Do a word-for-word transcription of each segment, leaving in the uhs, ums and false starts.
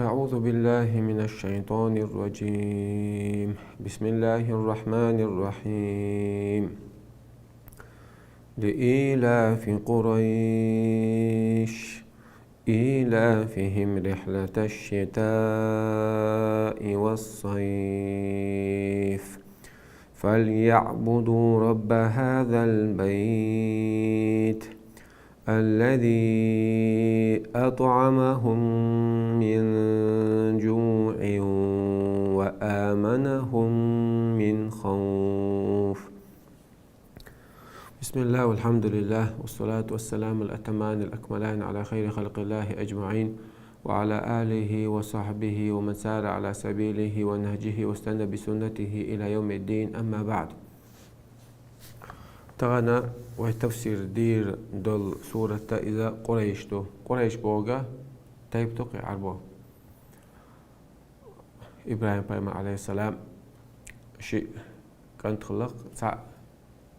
أعوذ بالله من الشيطان الرجيم. بسم الله الرحمن الرحيم. لإيلاف قريش إيلافهم رحلة الشتاء والصيف فليعبدوا رب هذا البيت الذي أطعمهم من جوع وآمنهم من خوف. بسم الله والحمد لله والصلاة والسلام الأتمان الأكملان على خير خلق الله أجمعين وعلى آله وصحبه ومن سار على سبيله ونهجه واستنى بسنته إلى يوم الدين، أما بعد. Тахана вай тафсир дийр долу сурат иза Къурайш ду. Къурайш боху тайпа ду кхин Ӏарбо. ИбрахӀим пайхамар, алейхиссалам, ши кӀант хилла, цхьаъ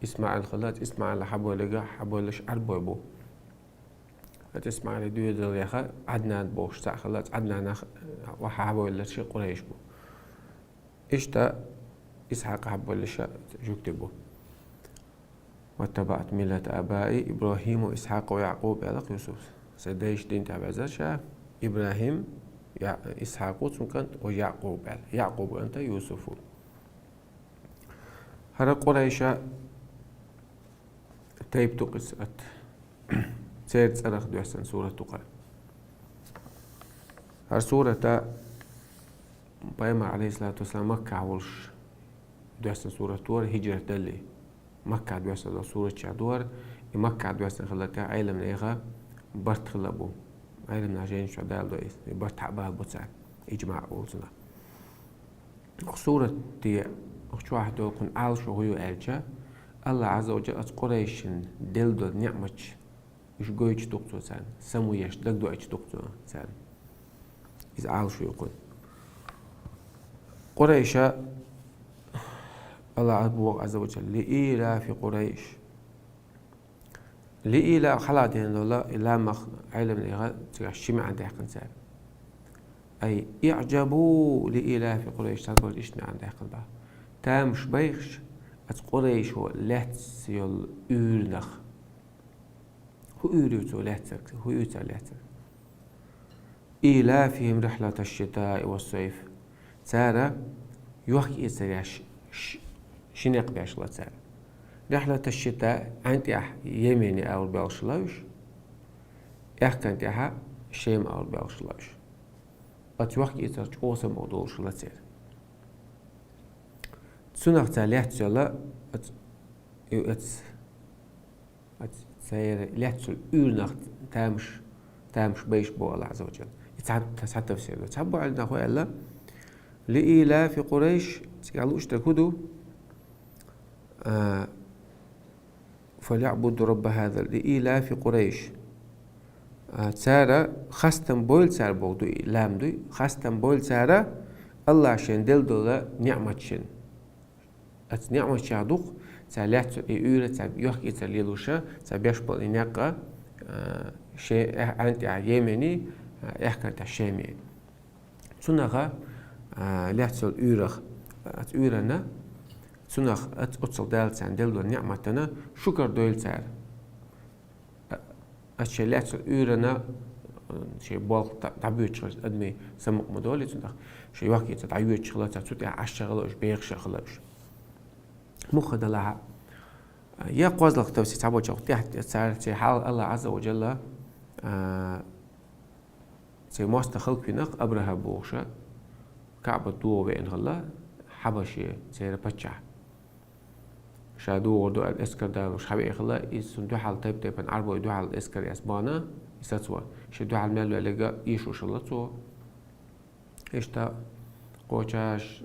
ИсмаӀил хилла, ИсмаӀил хьабойлига, хьабойлаш Ӏарбой бу. ХӀаьта ИсмаӀил доьзал яха Ӏаднан бохуш цхьаъ хилла, Ӏаднанах хьабойлаш ши Къурайш бу. Иштта Исхьакъ хьабойлаш жуьгти бу. واتبعت ملة آبائي إبراهيم وإسحاق ويعقوب аьлла Юсуф. Сайн дайша дин тӀехь везар ша, ИбрахӀим, Я-, Исхьакъ ву цуьнан кӀант, ва Якъуб аьлла. Якъуб кӀант Юсуф ву. ХӀара Къурайша тайпа ду кхин ат. Церан цӀарах доьссина сурат ду кхара. ХӀара сурата пайхамар, алейхиссалату вассалам, Маккахь волуш доьссина сурат ду хӀара, хӀиджрат далале. Маккахь доьссина долу сурат чохь ду хӀара, и Маккахь доьссина хилла тӀехь Ӏеламнехан барт хилла бу. Ӏеламнаха жайнаш чохь даладо иза, и барт хьабалабо цара, иджмаъ олу цунах. Оха сурате, оха чохь долу кхуьнан Ӏалашо хӀун ю аьлча, Аллах Ӏазза ва Джалла оцу Къурайшина делла долу ниъматаш, уьш гойтуш ду-кх цо царна, самавеш дагадоуьйтуш ду-кх цо царна. Иза Ӏалашо ю кхуьнан. Къурайша, Аллах боху Ӏазза ва Джалла: لإيلاف قريش. Лиила хьалха деана долу и ламах Ӏеламнехан цигахь ши маьӀна даьккхина цара. أي اعجبوا لإيلاف قريش, цхьаболчу иштта маьӀна даьккхина боху. Тамаш байхаш оцу Къурайшо лаьцна йолу уьйранах. ХӀун уьйр ю цо лаьцнарг, хӀун ю цара лаьцнарг? إيلافهم رحلة الشتاء والصيف. Цара йохк-эцар еш ш-, ши некъ беш хилла цара. رحلة الشتاء, Ӏаьнан тӀехь Йемене агӀор боьлхуш хилла уьш, аьхкан тӀехь Шема агӀор боьлхуш хилла уьш. Оцу йохк-эцар чӀогӀа самукъадолуш хилла церан. Цунах цара лаьцна йолу оцу, и оцу Церан лаьцна уьйранах тамаш, тамаш байш боху Аллах Ӏазза ва Джалла. И цхьа, цхьа тафсир ду. Цхьаболу Ӏеламнаха аьлла: لإيلاف قريش, цигахь лууш дерг хӀун ду? А, فليعبدوا رب هذا, لإيلاف قريش. А, цара хастам бойла цара боху ду, и лам дуй, хастам бойла цара Аллах шен делла долу ниъматашна. Оцу ниъматашах ду-кх цара лаьцна и уьйр, цара йохк-эцар лелош, цара беш болу и некъ, а, ше-, э, Ӏаьнан тӀехь Йемене, а, аьхкан тӀехь Шеме. Цунах, а, лаьцна йолу уьйрах, оцу уьйранна, цунах оц-, оццул Дала царна делла долу ниъматана шукар дойла цара. Ас шайн лаьцна уьйранна, шайн болх дӀа-, дӀабоьдуш хилча, адамийн самукъа ма долу цунах. Шайн йохк-эцар дӀайоьдуш хилла, цара цу тӀехь Ӏаш а хилла уьш, бехаш а хилла уьш. Муха делахь а, я кхозлагӀа тафсир цхьаболчу тӀехь, цара церан хьал Аллах Ӏазза ва Джалла, а, церан мостагӀ халкъ винарг Абрахьа бохуш, КаӀбат догӀа веана хилла, хьабаши церан паччахь. Ша догӀур ду аьлла эскар далуш хьавеана хилла, иза цунна дуьхьал тайп-тайпана Ӏарбой дуьхьал эскар эцна бахана, и сацо. Шен дуьхьал мел ваьлларг эшош хилла цо. Иштта кхочуш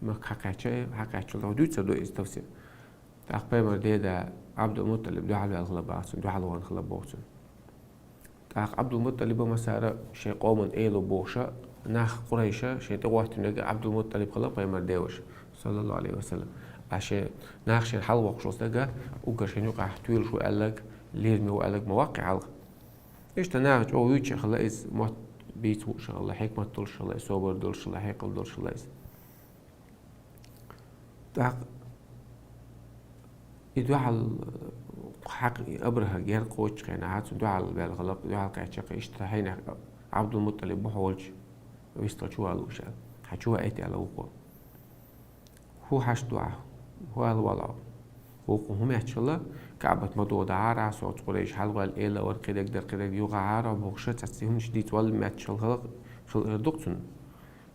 Макка хьакхаьчча, хьакхаьччалц дуьйцур ду иза тафсир. ТӀаккха пайхамар деда Ӏабдул-МутӀалиб дуьхьал ваьлла хилла баха цунна, дуьхьал вахана хилла боху цунна. ТӀаккха Ӏабдул-МутӀалиба массара шайн къоман эла бохуша, нах Къурайша шайн тӀе гӀоттинарг Ӏабдул-МутӀалиб хилла пайхамар деваша, саллаллаху Ӏалайхи ва саллам. А шайн нах шайн хьалвоккхуш волу стага, уггар шайн юкъахь тоьлуш ву аьлларг, лераме ву аьлларг ма ваккхи хьалха. Иштта наха чӀогӀа вуьйцуш хилла иза мотт бийца вуъушалла, хьикмат долушалла, собар долушалла, хьекъал долушалла иза. ТӀаккха и дуьхьал хьакъ Абрахьа герга кхочу хенахь, цунна дуьхьал ваьлла халкъ, дуьхьал кхаьчча, иштта хьайнах Ӏабдул-МутӀалиб бу хьолчу вистхила чу вала вуш аьлла. Хьан чу ваийта аьлла вукхо. ХӀун хьашт ду ахь? ХӀун аьлла вала ахь? Вукхо хӀун метташ хилла, КаӀбат ма догӀу дӀахьара, соц Къурайш хьалаваьлла, эла вара кхидерг дар, кхидерг юхахьара, бохуша цхьацца хӀуманаш дийца валла метташ хилла халкъ хила эр ду-кх цунна.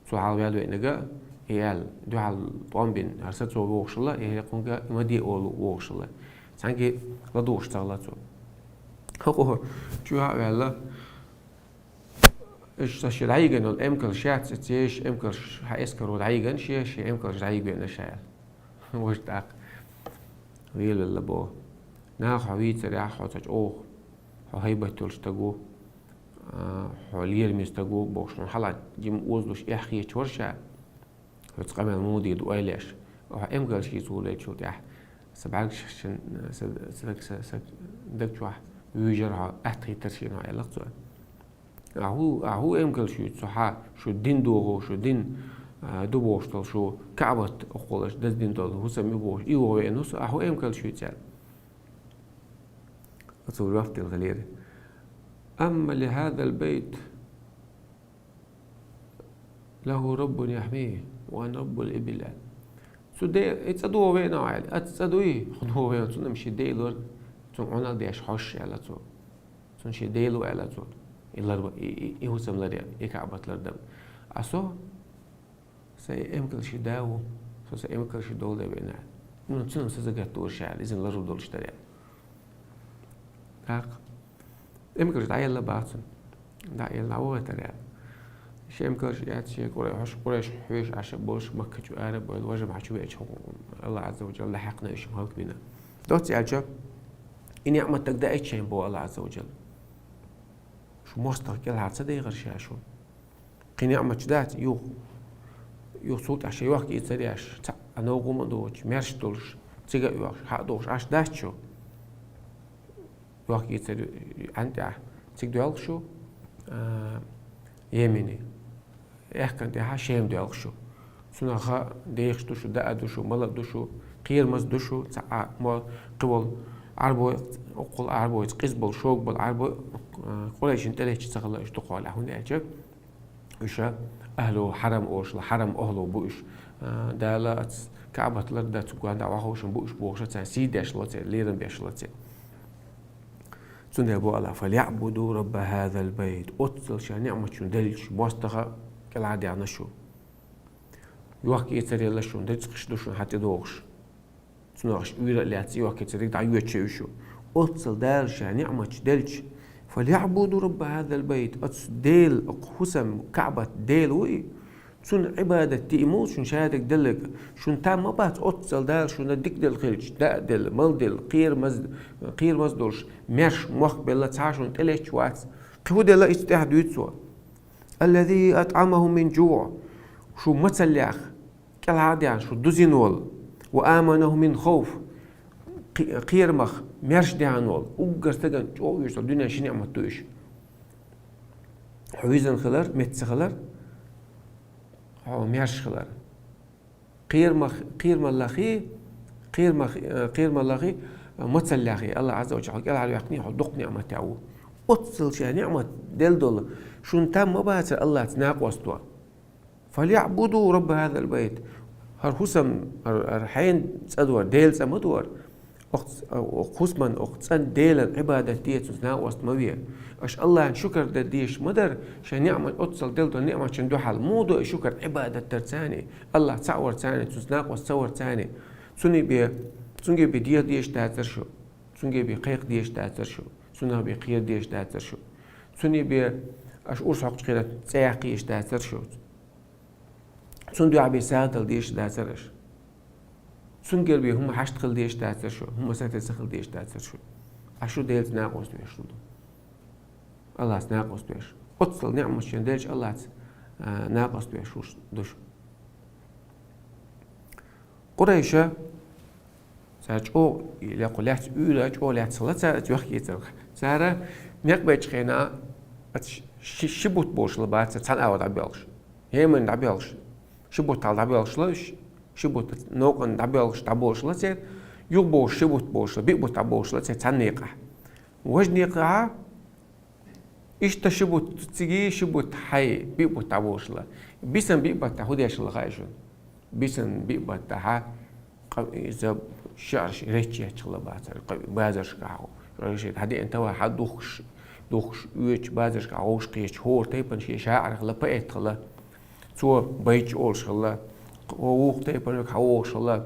Цо хьалаваьлла веанага, и аьлла, дуьхьал тӀом бина, хӀара сацо вогӀушалла, и хӀекхунга ма де олу вогӀушалла. Цхьаьнгге ладугӀуш ца хилла цо. ХӀокхо чу а ваьлла, Иштта шен дӀайигина йолу эмкалш яц, цеша эмкалш хьан эскаро дӀайигина шен, шен эмкалш дӀайигина ша аьлла. Вуьш тӀаккха лелалла боху. Наха хьо вийцарехь, хьо цхьа чӀогӀа, хьо хӀайбат йолу стаг ву, а, хьо лераме стаг ву бохуш, хьуна хьала жима озалуш эхь хеташ вара ша. Хьоьца къамел муха дийр ду ойла еш. Хьо эмкалш йийца волавеллачул тӀаьхьа, сан бӀаьргаш шен, сан, сан, сан, сан даг чохь вуьйжара хьо, атта хийтара шена хьо, аьлла-кх цо. Ахьа хӀу, ахьа хӀу эмкалш ю, цу хьан шу дин догӀу, шу дин, а, ду бохуш долу, шу КаӀбат оккхулаш даздина долу хӀусам ю бохуш, и вогӀу веана хӀусу, ахьа хӀу эмкалш ю цаьрга? Оцо жоп делла хилира: «Амма ли хьазал байт лаху раббун яхьмихи, ва ана раббул ибил», аьлла. Цу де, и цӀа догӀу веана хьо аьлла. Аца цӀа дуй, хьо догӀу веана, цунна шен Дела лора, цунна Ӏуналла деш хьожуш аьлла цо. Цунна шен Дела ву аьлла цо. И лар, и, и, и хӀусам лар, и КаӀбат лардам. А со, сайн эмкалши да ву, со сайн эмкалши долу де веана аьлла. Ну, цунна са загатдора ша аьлла, иза лару долуш дара аьлла. ТӀаккха эмкалш дӀаелла бац цунна. ДӀаелла вогӀийтара аьлла. Шен эмкалш яц, шен Къурай-, хьуш Къурайш хьоьжуш Ӏаш болуш, Макка чу ара а бевлла, важа хьан чу веача хьо, Аллах Ӏазза ва Джалла хьаькхна уьш хӀаллакбина. Доцца аьлча, и ниӀмат дагадеъча шайна боху Аллах Ӏазза ва Джалла. Шу мостагӀа кӀелхьара ца дайгӀара ша шу? Кхин ниӀматаш дац, юха, юха цул тӀаьхьа шайн йохка-ийцар еш, цхьаъ новкъа хӀума а доцуш, маьрша долуш, цига а оьхуш, хьа а дохуш Ӏаш дац шу? Йохка-ийцар ю-, ю-, Ӏан тӀехь цига доьлху шу, а, Йемене. Аьхкан тӀехьа Шема доьлху шу. Цунах дехаш ду шу, даа ду шу, мала ду шу, кхерамаза ду шу, цхьа а мо-, кхин волу Ӏарбой, оккхул Ӏарбойца къиза болу, шога болу Ӏарбой, а, Къурайшина тӀелетча ца хилла уьш дукхахьолахь, хӀунда аьлча уьш ахьлу хьарам олуш, хьарам ахьлу бу уьш. А, Дала аца КаӀбат лардан цу гонаха вахавшина бу уьш бохуш, царна сий деш ло церан, лерам беш ло церан. Цундела боху Аллах: «Фальяъбуду рабба хьазал байт». Оццал ша ниӀмат шуна деллачу мостагӀа кӀелхьардаьхна шу. Йохка-ийцар елла шуна, рицкъаш ду шуна хьан тӀедогӀуш. Цунах уьйра а лаьцна, йохка-ийцар дерг дӀайоьдуш ю шу. Оццал Дала ша ниӀматаш делча, «Фальяъбуду рабба хьазал байт». Оцу Дела, оцу хӀусам, КаӀбат Дела ву и. Цунна Ӏибадат де и муха шуна шадерг делларг? Шуна там ма бац оццал Дала шуна дика делла хилча, даа делла, мала делла, кхерамаза, кхерамаза долуш, маьрша мохк белла, цхьа шуна тӀелетча вац. Кхин хӀун делла, иза тӀаьхьа дуьйцу цо. «Аллази атӀамахум мин жуъ». Шу мацаллех кӀелхьардаьхна, шу дузина волу. «Ва аманахум мин хауф». Кхе-, кхерамах маьрша даьхна волу. Уггар стагана чӀогӀа оьшуш долу дуьненан ши ниӀмат ду уьш. Хьо визина хилар, меца хилар, хьо маьрша хилар. Кхерамах-, кхерамаллахи, кхерамах-, э, кхерамаллахи, э, мацаллахи, Аллах Ӏазза ва Джалла хьо кӀелхьарваьккхиний, хьо дукха ниӀмат ян ву. Оццал шен ниӀмат делла долу, шуна там ма бацара Аллахца накъост ван. «Фальяъбуду рабба хьазал байт». ХӀара хӀусам, хӀара, хӀара хьенан цӀа дора, Делан цӀа ма дора. Окх-, окх хӀусаман, окх цӀан Делан Ӏибадат де, цунца накъост ма ве. Аша Аллахьан шукар дар дезаш ма дара, шайн ниӀмат, оццал делла долу ниӀматашна дуьхьал. Муха до и шукар Ӏибадат дарца а, Аллах цхьаъ варца а, цунца накъост ца варца а? Цуьнан бен, цуьнга бен деха дезаш дацара шу. Цуьнга бен кхайкха дезаш дацара шу. Цунах бен кхера дезаш дацара шу. Цуьнан бен аша урс хьокхучу хенахь цӀе яккха езаш дацара шу. Цунна дуьхьа бен сагӀа дала дезаш дацара аша. Цуьнгара бен хӀума хьашт хила дезаш дацара шу, хӀума сатесса хила дезаш дацара шу. Ткъа шу Делаца накъост веш ду. Аллахьца накъост веш. Оццал ниӀматаш шен делча Аллахьца, а, накъост веш ду шу. Къурайша, цара чӀогӀа, и лекхо лаьцна уьйра, чӀогӀа лаьцна хилла цара, оцу йохка-ийцарх. Цара некъ бечу хенахь, оцу ш-, Ши, ши бутт болуш хилла бацара цхьана агӀор дӀабоьлхуш. Йемене дӀабоьлхуш. Ши бутт хьалха дӀабоьлхуш хилла уьш. Ши бутт новкъа дӀабоьлхуш, дӀаболуш хилла церан. Юха бохуш ши бутт болуш хилла, биъ бутт дӀаболуш хилла церан цхьана некъахь. Важа некъахь, иштта ши бутт цига, ши бутт хьай, биъ бутт дӀаболуш хилла. Бисана биъ баттахь хӀун деш хилла хаьий шуна? Бисана биъ баттахь, къа-, иза шиӀарш речча етташ хилла бацара, къа-, базаршкахь, хьадеана товар хьадухкуш, духкуш, оьцуш базаршкахь вовшахкхеташ, хӀора тайпана шен шаӀар хилла, поэт хилла. Цо байташ олуш хилла, кхо-, вукху тайпана хьавогӀуш хилла.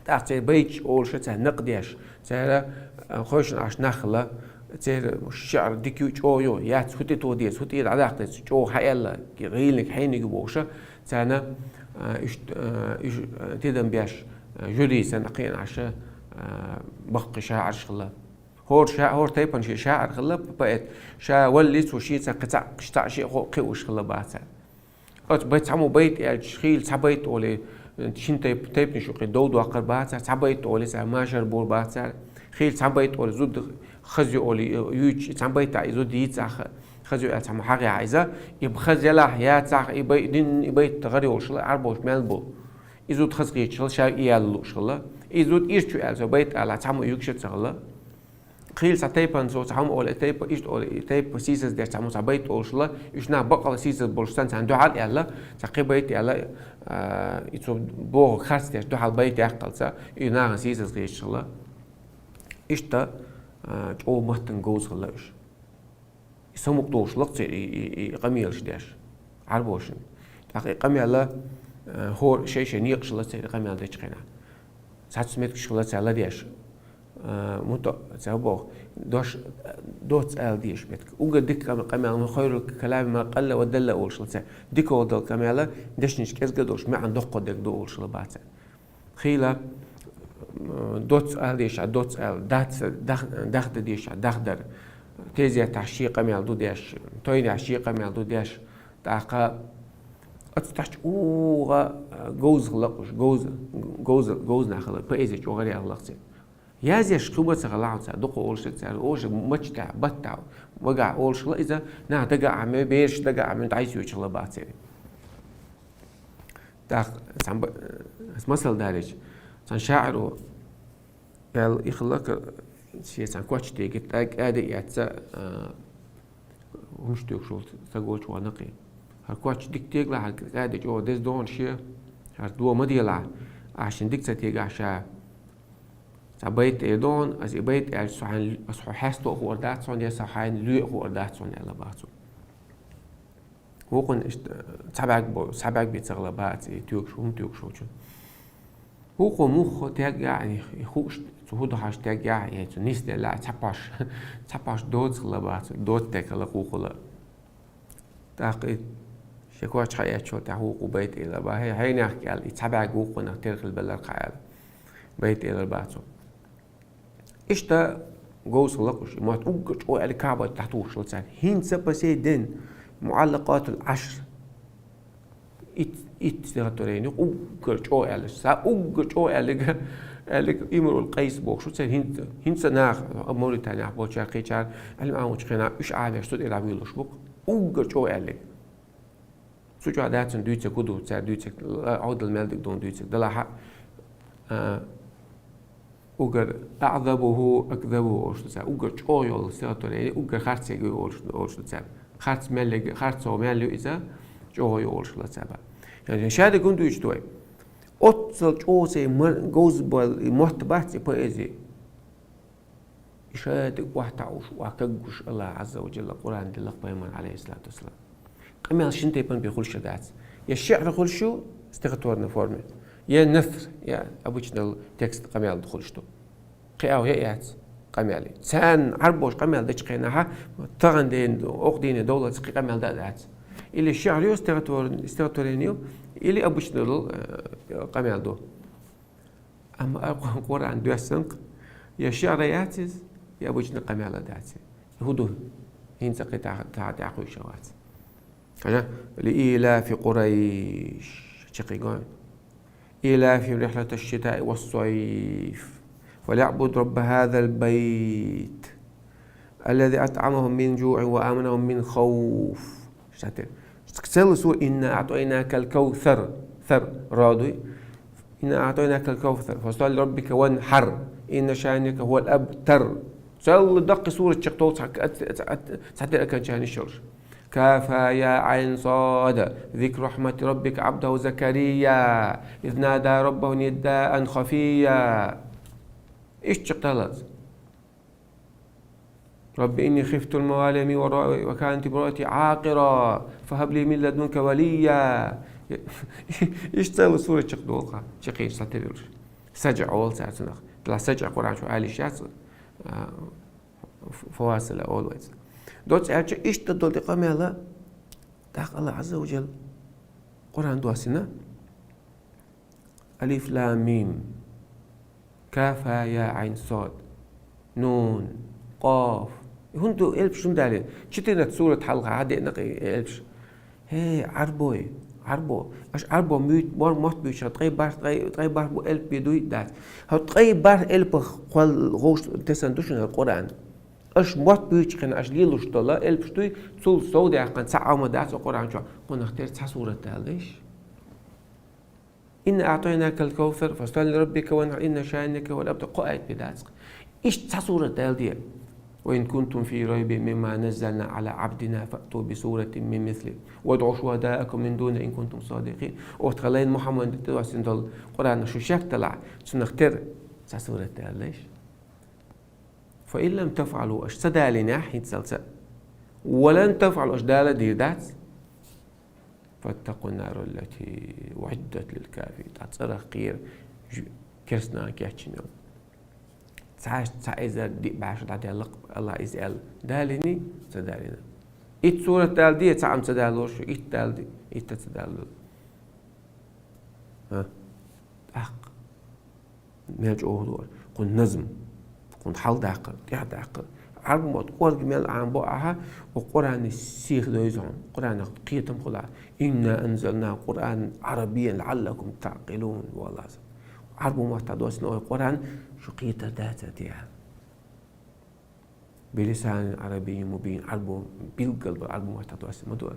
ТӀаккха церан байташ олуш, царна накъадеш, церан, а, ховшина Ӏаш нах хилла, церан шиӀар дика ю, чӀогӀа ю, яц, хӀун тӀе тоха деза, хӀун тӀера дӀадаккха деза, чӀогӀа хьааьлла, гӀийланиг хьениг ю бохуш, царна, а, уьш, а, уьш, а, тидам беш, а, жюри санна кхиъна Ӏаш, а, баккхий шаӀарш хилла. ХӀора ша-, хӀора тайпана шен шаӀар хилла, поэт. Ша валлалц цо шен цхьа кхин цхьаъ, цхьаъ шен кхиъуш хилла бацара. Оцу бай-, цхьаммо байт аьлча, хийла цхьа байт олий, шина тайп-, тайпанаш юкъе дов доккхур бацара, цхьа байт олий, цхьа машар бор бацара, хийла цхьа байт олий, зуда хаза ю олий, юьйцуш, цхьа байт а и зуда йийцахь, хаза ю аьлла цхьаммо хьагӀ яхь иза, и хаза елахь, яцахь, и бай-, дин, и байт гӀар йолуш хилла, Ӏарбоша мел бу. И зуда хаза кхеташ хилла, ша и яьлла лууш хилла. И зуда ирча ю аьлла, цо байт алахь, цхьаммо юьгуш а ца хилла. Хийла цхьа тайпана цо цхьаммо олий, и тайпа иштта олий, и тайпа сийсаз деш цхьаммо цхьа байт олуш хилла, уьш нах баккъала сийсаз болуш санна царна дуьхьал аьлла, цхьа кхин байт аьлла, а, и цо бохург харц деш дуьхьал байт яьккхалца, и нахана сийсаз кхеташ хилла. Иштта, а, чӀогӀа маттана говза хилла уьш. И самукъадолуш хилла церан и, и, и къамелаш деш, Ӏарбошна. ТӀаккха и къамел, а, хӀора шай-шай некъаш хилла церан и къамел дечу хенахь. Цхьацца меттигаш хилла цара ладеш. А, мута-, ца боху, дош, доцца ала дезаш меттиг. Уггар дика къам-, къамел, ма хайрул калами ма къалла ва далла олуш хилла цара. Дика долу къамел, дешнаш кӀезиг а долуш, маьӀна доккха дерг ду олуш хилла бацара. Хийла, м, доцца ала дезаш, доцца ала, дац-, дах-, дахда дезаш, дахдар. Тезетахь шен къамел ду деш, тойнехь шен къамел ду деш. ТӀаккха оцу тӀаьхьа чӀогӀа, а, говза хилла уьш, говза, говза, говза нах хилла, поэзи чӀогӀа гӀаре хилла церан. Язъеш хӀума ца хилла хьуна цара, дукха олуш цара, олуш мачтехь, баттахь, вагахь олуш хилла иза, нах дага а Ӏамой, бераш дага а Ӏамой, дӀасаоьцуш хилла бацара. ТӀаккха цхьана ба-, аса масал далийча, цхьана шаӀаро аьлла, и хилла-кх, шен цхьана коч тегира, тӀаккха кӀада а эцна, а, хӀумаш туьйхуш волу стаг волчу вахана кхин. ХӀара коч дика тегала, хӀара кӀада чӀогӀа деза догӀу шен, хӀара догӀа ма делахь, ахь шена дика ца тегахь ша. Цхьа байт эр догӀу, аса и байт аьлча, со хьайн, аса хьо хьесто а хуур дац хьуна, я со хьайна лоь а хуур дац хьуна, аьлла боху цо. Вукхунна иштта цхьа бӀаьрг бо-, цхьа бӀаьрг бен ца хилла бацара и туьйхуш, хӀума туьйхуш волчун. Вукхо муха тегахь, и, и хууш, цу хӀун ду хьажа тегахь, я цу нисделла, цхьа пхьош, цхьа пхьош доца хилла бацара, доца тегахь хилла вукхо. ТӀаккха и шен коч хьаэцначул тӀаьхьа вукхо байт элира боху, хье, хьенех кӀел, и цхьа бӀаьрг вукхунах тера хила белларг хьан аьлла. Байт элира боху цо. Иштта говза хилла-кх уьш, и мотт уггар чӀогӀа аьлларг Каъбат дӀатухуш хилла цара. ХӀинца по сей день муӀаллакъатул Ӏашр. Ит, ит стихотворени уггар чӀогӀа аьлларг. Цхьа уггар чӀогӀа аьлларг, аьлларг Имрул Къайс бохуш ву церан хӀинца, хӀинца наха, Мавританехь болчара кхечара, Ӏилма Ӏамочу хенахь уьш Ӏамош цу тӀера вуьйлуш бу-кх. Уггар чӀогӀа аьлларг. Цу чохь дац цунна дуьйцург хӀун ду, цара дуьйцург, Ӏовдал мел дерг ду дуьйцург, делахь а, а, уггар аӀзабуху акзабуху олуш ду цара, уггар чӀогӀа йолу стихотворени, уггар харцерг ю олуш, олуш ду цара. Харц мел ерг, харцо мел ю иза, чӀогӀа ю олуш ду цара. Яъни шадерг хӀун дуьйцу вай? Оццал чӀогӀа церан мар-, говза бал-, и мотт бац и поэзи. И шадерг охьатаӀуш, охьакагуш АллахӀа Ӏазза ва Джалла Къуръан делла-кх пайхамарна, Ӏалайхиссалату вассалам. Къамел шина тайпана бен хуьлуш а дац. Я шиӀра хуьлуш ю, стихотворной форме, я наср, я обычный текст къамел хуьлуш ду. Кхин а я яц къамел. Царна Ӏарбоша къамел дечу хенахь, тахана ден, окху дийне довлалц кхин къамел дан а дац. Или шиӀра ю, стихотвор-, стихотворени ю, или обычный, э, къамел ду. Амма Къу-, Къуръан доьссина-кх, я шиӀра яц иза, я обычный къамел а дац иза. ХӀун ду? ХӀинца кхин тӀаккха, тӀаккха, тӀаккха кхуьйсуш вац. Хьажа, لإيلاف قريش, чаккхе го. إيلافهم رحلة الشتاء والصيف فليعبدوا رب هذا البيت الذي أطعمهم من جوع وآمنهم من خوف. Шатир. Цела сура: إنا أعطيناك الكوثر. Сар, ра дуй. إنا أعطيناك الكوثر. فصل لربك وانحر. إن شانئك هو الأبتر. Цела даккхий сурат чакхдоал цхьа-, ат-, ат-, ат-, цхьатера окончани йолуш. كهيعص. ذكر رحمة ربك عبده زكريا إذ نادى ربه نداء خفيا. Иштта чакхдалац. رب إني خفت الموالي من ورائي وكانت امرأتي عاقرا فهب لي من لدنك وليا. Иштта цела сурат чакхдоал хьа, чакхйолуш цхьатера йолуш. СаджӀ олу цара цунах. Делахь саджӀ Къуръан чу ала йиш яц, а, ф-, фавасила олу вайца. Доцца аьлча, иштта долу тӀе къамел, тӀаккха АллахӀ Ӏазза ва Джалла Къуръан доссийна. Алиф, лам, мим. Каф, ха, я, Ӏайн, сод. Нун. Къоф. ХӀунда ду элпаш, хӀунда далийна? Четырнадцать сурат хьалха хьадеана кхин элпаш. ХӀей, Ӏарбой, Ӏарбо. Аша Ӏарбо муьйт-, мор-, мотт буьйцуш, ткъе барх, ткъе, ткъе барх бу элп бе дуй дац. ХӀара ткъе барх элпах кхол гӀовш тесна ду шуна хӀара Къуръан. Аша мотт буьйцучу хенахь аша лелош долу элпаш дуй, цул сов даьккхина цхьа а ма дац Къуръан чохь. Кхунах тера цхьа сурат далийша. إنا أعطيناك الكوثر فصل لربك وانحر إن شانئك هو الأبتر. Кхо аят бен дац. Иштта цхьа сурат даладе. وإن كنتم في ريب مما نزلنا على عبدنا فأتوا بسورة من مثله وادعوا شهداءكم من دون إن كنتم صادقين. Оцу хьалайна Мухьаммад тӀедоссийна долу Къуръанах шу шек далахь, цунах тера цхьа сурат далалаш. فإن لم تفعلوا, аша ца далийнехь хӀинццалц а. ولن تفعلوا, аша дала а дийр дац. فاتقوا النار التي أعدت للكافرين. Ткъа цӀарах кхера жу-, керстанан кечйина йолу. Цхьа, цхьа эзар диъ бӀе шо дӀадаьлла, АллахӀа иза аьлла. Далийний? Ца далийна. Итт сурат даладе, цхьа а ма ца далалуш, итт даладе, итт а ца далалуш. ХӀа? ТӀаккха. Мел чӀогӀа дора. Кхунна назм, кхунна хьалдаккхар, тӀаьхьадаккхар. Ӏарбу мотт кӀорга мел Ӏамабо ахьа, оцу Къуръанан сиха дойзу хьуна. Къуръанах кхетам хуьлу. إنا أنزلناه قرآنا عربيا لعلكم تعقلون, боху АллахӀа. Ӏарбу маттахь доссийна оцу Къуръан, шу кхетар дацара те. بلسان عربي مبين, Ӏарбо билггал бу, Ӏарбу маттахь доссийна ма ду.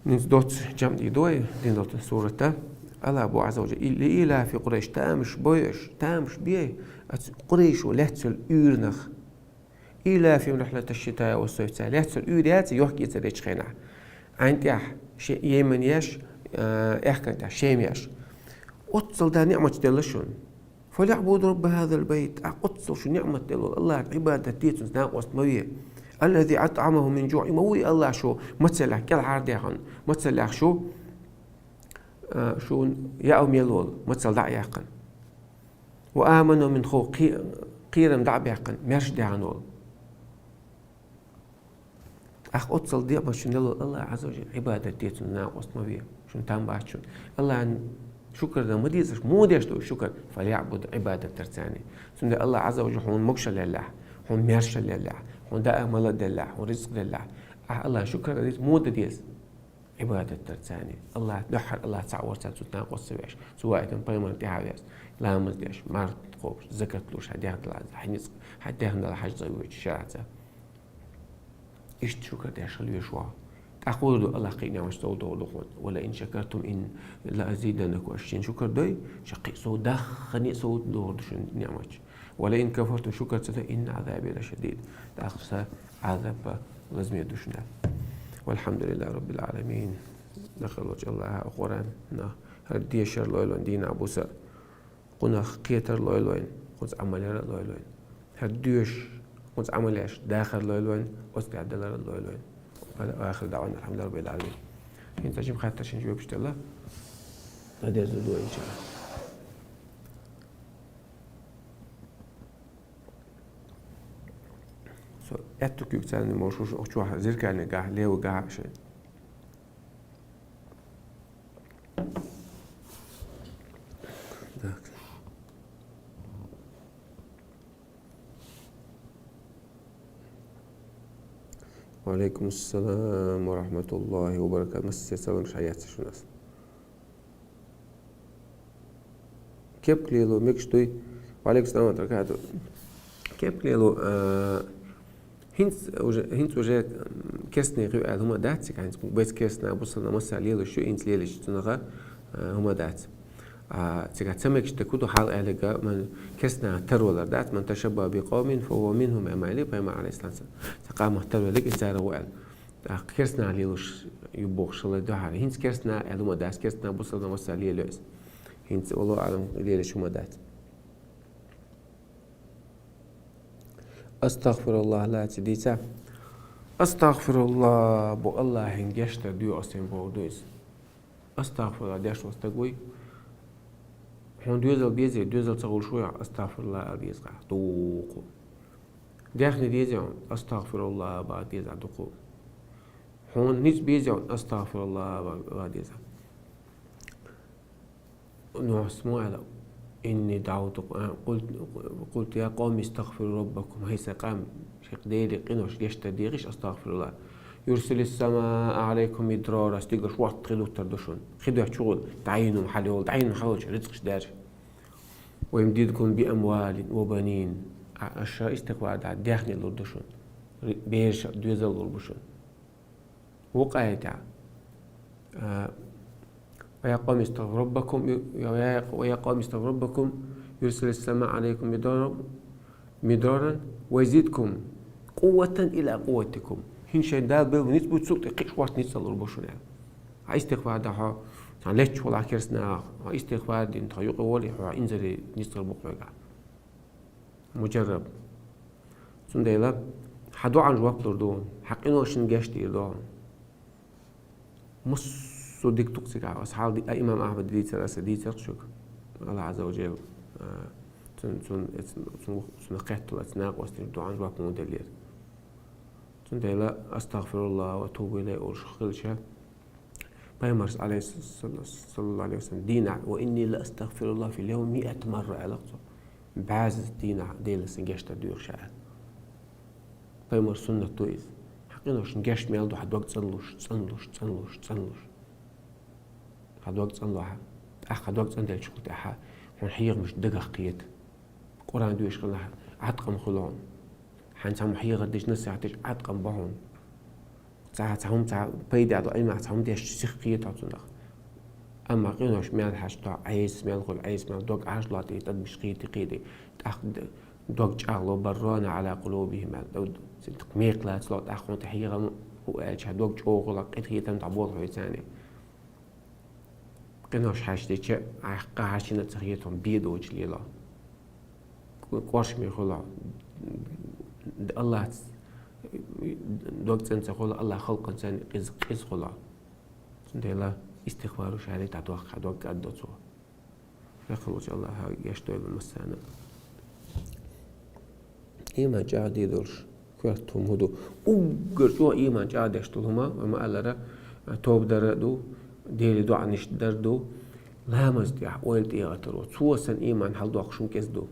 ХӀинца доцца жамӀ дийр ду вай, дин долчу сурата. АллахӀа боху Ӏазза ва Джалла: لإيلاف قريش, тамаш бой аша, тамаш бей аша Къурайшо лаьцна йолу уьйранах. إيلافهم رحلة الشتاء والصيف, цара лаьцна йолу уьйр яц, йохк-эцар ечу хенахь. Ӏайн тӀехь, ше-, Йемен еш, а, аьхкан тӀехь, Шем еш. Оццул Дала ниъматаш делла шуна. فليعبدوا رب هذا البيت. Ахь оццул шу ниъмат делла волу АллахӀан Ӏибадат де, цуьнца накъост ма ве. الذي أطعمهم من جوع. И ма вуй АллахӀ шу мацаллех кӀелхьардехна, мацаллех шу, а, шу яа мел волу, мацалла дӀа а яьккхина. وآمنهم من خوف. Кхе-, кхерам дӀа а баьккхина, маьрша дехна волу. Ахь оццул ниъмат шуна делла волу АллахӀан Ӏазза ва Джалла, Ӏибадат де цуьнца, накъост ма ве, шуна там бац шуна. АллахӀан шукар дан ма дезаш, муха деш ду шукар? فليعبدوا, Ӏибадат дар царна. Цундела АллахӀан Ӏазза ва Джалла хьуна могушалла еллехь, хьуна маьршалла еллехь, хьуна даа мала деллехь, хьуна рицкъ деллехь, ахь АллахӀан шукар дан деза, муха дан деза? Ӏибадат дар царна. АллахӀ дуьххьара, АллахӀ цхьаъ вар царна, цуьнца накъост ца веш, цу ваийтина пайхамарна тӀаьхьа веш, ламаз деш, марха кхобуш, закат луш, хьан дехна далла, хьан ницкъ, хьан дехна далла хьажцӀа воьдуш шарӀаца. Иштта шукар деш хила везаш ву. ТӀаккха хӀун ду, АллахӀ кхин ниъматаш сов дохур ду хьуна? ولئن شكرتم إن لأزيدنكم, аша шен шукар дой, ша кхин сов даххане а сов дохур ду шуна ниъматаш. ولئن كفرتم, шукар ца дой, إن عذابي لشديد, тӀаккха сан Ӏазап лазаме ду шуна. والحمد لله رب العالمين. Дахар лоцу АллахӀа Къуръан, нах, хӀара дешар лойла дийнахь, буса. Кхунах кхетар лойла вайна, кхунца Ӏамал яр а лойла вайна. ХӀара доьшуш, кхунца Ӏамал еш дахар лойла вайна, оцу тӀехь далар а лойла вайна. وآخر دعوانا أن الحمد لله رب العالمين. ХӀинца жима хаттарш жоьпаш делла. Надежда ду, иншаллахӀ. Со аьтту куьг царна молуш уш охчохь зеркальный гахь, левый гахь а шайн. Так. وعليكم السلام ورحمة الله وبركاته. Массеран салам шайца шуна. Кепка лело мегаш дуй? Ва алейкум салам ва баракату. Кепкалело, а, хӀинца уже, хӀинца уже, м, керстаний ю аьлла хӀума дац цига, хӀинца вайца керстаний, бусалба масса лелаш ю, хӀинца лелаш цунах, а, хӀума дац. А, цига ца мегаш да куду хьал аьлларг, ман керстаний тарвалар дац, «من تشبه بقوم فهو منهم», аьнна ма аьллий пайхамар, алейхиссалам, цхьан къамах тарваларг из царех ва аьлла. ТӀаккха керстаний лелаш ю бохуш хилар ду хӀара. ХӀинца керстаний аьлла хӀума дац, керстаний, бусалба масса лелаш ю иза. ХӀинца, валлаху аълам, лелаш хӀума дац. «АстагӀфируллахӀ» лаций дийца. «АстагӀфируллахӀ» бу Аллахьан гешт дар доьху ас аьлла бохург ду иза. «АстагӀфируллахӀ» деш волу стаг вуй. Хьуна доьзал безий, доьзал ца хуьлуш вуй, «АстагӀфируллахӀ» ала деза хьуна дукха. Даьхни дезий хьуна, «АстагӀфируллахӀ» баха деза хьуна дукха. Хьуна ницкъ безий хьуна, «АстагӀфируллахӀ» баха деза хьуна. Нохчо ма аьлла: «إني دعوت، а, قلت، قلت يا قوم استغفروا ربكم». ХӀай сан къам, шайн Деле къинош гешт дар дехийша, астагӀфируллахӀ. «يرسل السماء عليكم مدرارا», стигаш вахт хи дуттур ду шуна. Хи доьттуш хӀума, дӀайина хӀума хьалайолу, дӀайина хьалайолчу рицкъаш даьржа. «ويمددكم بأموال وبنين». А, аша истигӀфар дахь, даьхни лур ду шуна. Ри-, бераш, доьзал лур бу шуна. Вукху аятехь: «ويا قوم استغفروا ربكم، ويا، ويا قوم استغفروا ربكم يرسل السماء عليكم مدرارا، مدرارا ويزدكم قوة إلى قوتكم». ХӀинца шайн Дала белла ницкъ буьйцу, цул тӀе кхин а вахт ницкъ лур бу шуна. Хьан истигӀфар дахь хьо, цхьана летча хьолахь керстаний, хьан истигӀфар дина тхо юкъа волий, хьо инзаре ницкъ лур бу хьоьгахь. Муджарраб. Цундела хьан доӀанна жоп лур ду, хьан къиношна гешт дийр ду хьуна. Массо а дика ду-кх цигахь. Аса хьал ди-, а, имам Ахьмада дийцар, аса дийцар-кх шуьга. Аллахь Ӏазза ва Джалла, а, цун, цун, цун, цунах кхетталц накъостий доӀанна жоп муха деллера. Цундела «АстагӀфируллахӀ ва атубу илайхӀ» олуш хилча, Пайхамарс, алейхиссалату вассалам, дийнахь: «وإني لأستغفر الله في اليوم مائة مرة», аьлла-кх цо. БӀаьзза дийнахь Деле сан гешт дар доьху ша аьлла. Пайхамаран суннат ду иза. Хьан къиношна гешт мел ду, хьан дог цӀанлуш, цӀанлуш, цӀанлуш, цӀанлуш. Хьан дог цӀанло хьан. ТӀаккха хьан дог цӀанделлачул тӀаьхьа хьуна хьехамаш дагах кхета. Къуръан доьшуш хилахь, Ӏаткъам хуьлу хьуна. Хьайна цхьамма хьехар дича, насихьат дича, Ӏаткъам бо хьуна. Цхьа, цхьа хӀума, цхьа пайда а ду, Ӏилманах цхьа хӀума деш, сиха кхета хьо цунах. Амма къинош мел хьаьжча, Ӏеса мел хуьлу, Ӏеса мел дог Ӏаш ло тӀе, тӀадмаш кхийти, кхийти. ТӀаккха д-, дог чӀагӀло: «بل ران على قلوبهم», аьлла, д-, д-, мекхлаца ло, тӀаккха хьуна тӀе хьехам хӀу аьлча, дог чӀогӀа хуьлу, къинхетам дӀаболу хьоьца царна. Къинош хьаьжча дича, Ӏаьхка хьаьжчина ца хета хьуна бен доцуш лело. Кӏ-, кӏоршаме хуьлу. Аллахьца дог цӀена ца хуьлу, Аллахь халкъана царна къиза, къиза хуьлу. Цундела истигъфар ду шаьлта дӀадоккху, хьан дог кӀаддо цо. Векхалволчу Аллахьа гечдойла массарна. Ийман чӀагӀдийр долуш коьрта хӀума хӀун ду? Уггар чӀогӀа ийман чӀагӀдеш долу хӀума, вай ма-аллара, тоба дар а ду, Деле доӀанаш дар а ду, ламаз тӀехь ойла тӀеэцаро. Цо санна ийман хьаладоккхуш хӀума кӀезиг ду.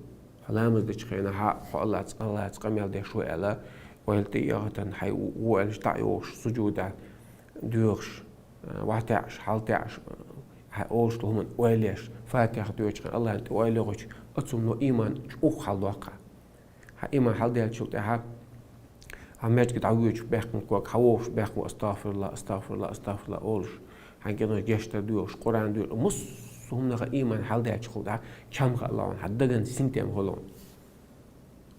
Хьо ламаз дечу хенахь, хьо Аллахьца, Аллахьца къамел деш ву аьлла, ойла тӀеэцна, хьайн ву аьлча дӀа а йохуш, сужудехь доьхуш, вахтаьӀаш, хьалтаьӀаш, хьайн олуш долу хӀуманна ойла еш, Фатихьа доьшучу хенахь Аллахьна тӀе ойла йохуьйтуш, оцунна ийман чӀогӀа хьаладоккху. Хьан ийман хьаладаьллачул тӀаьхьа, хьан маьждиге дӀавоьдуш баьккхина ког, хьан вогӀуш баьккхина «АстагӀфируллахӀ, астагӀфируллахӀ, астагӀфируллахӀ» олуш, хьайн къиношна гечдар доьхуш, Къуръан доьхуш, массо а хӀуманах ийман хьаладаьллачул тӀаьхьа, чамха а лаьцна, хьан дагана синтем хуьлу.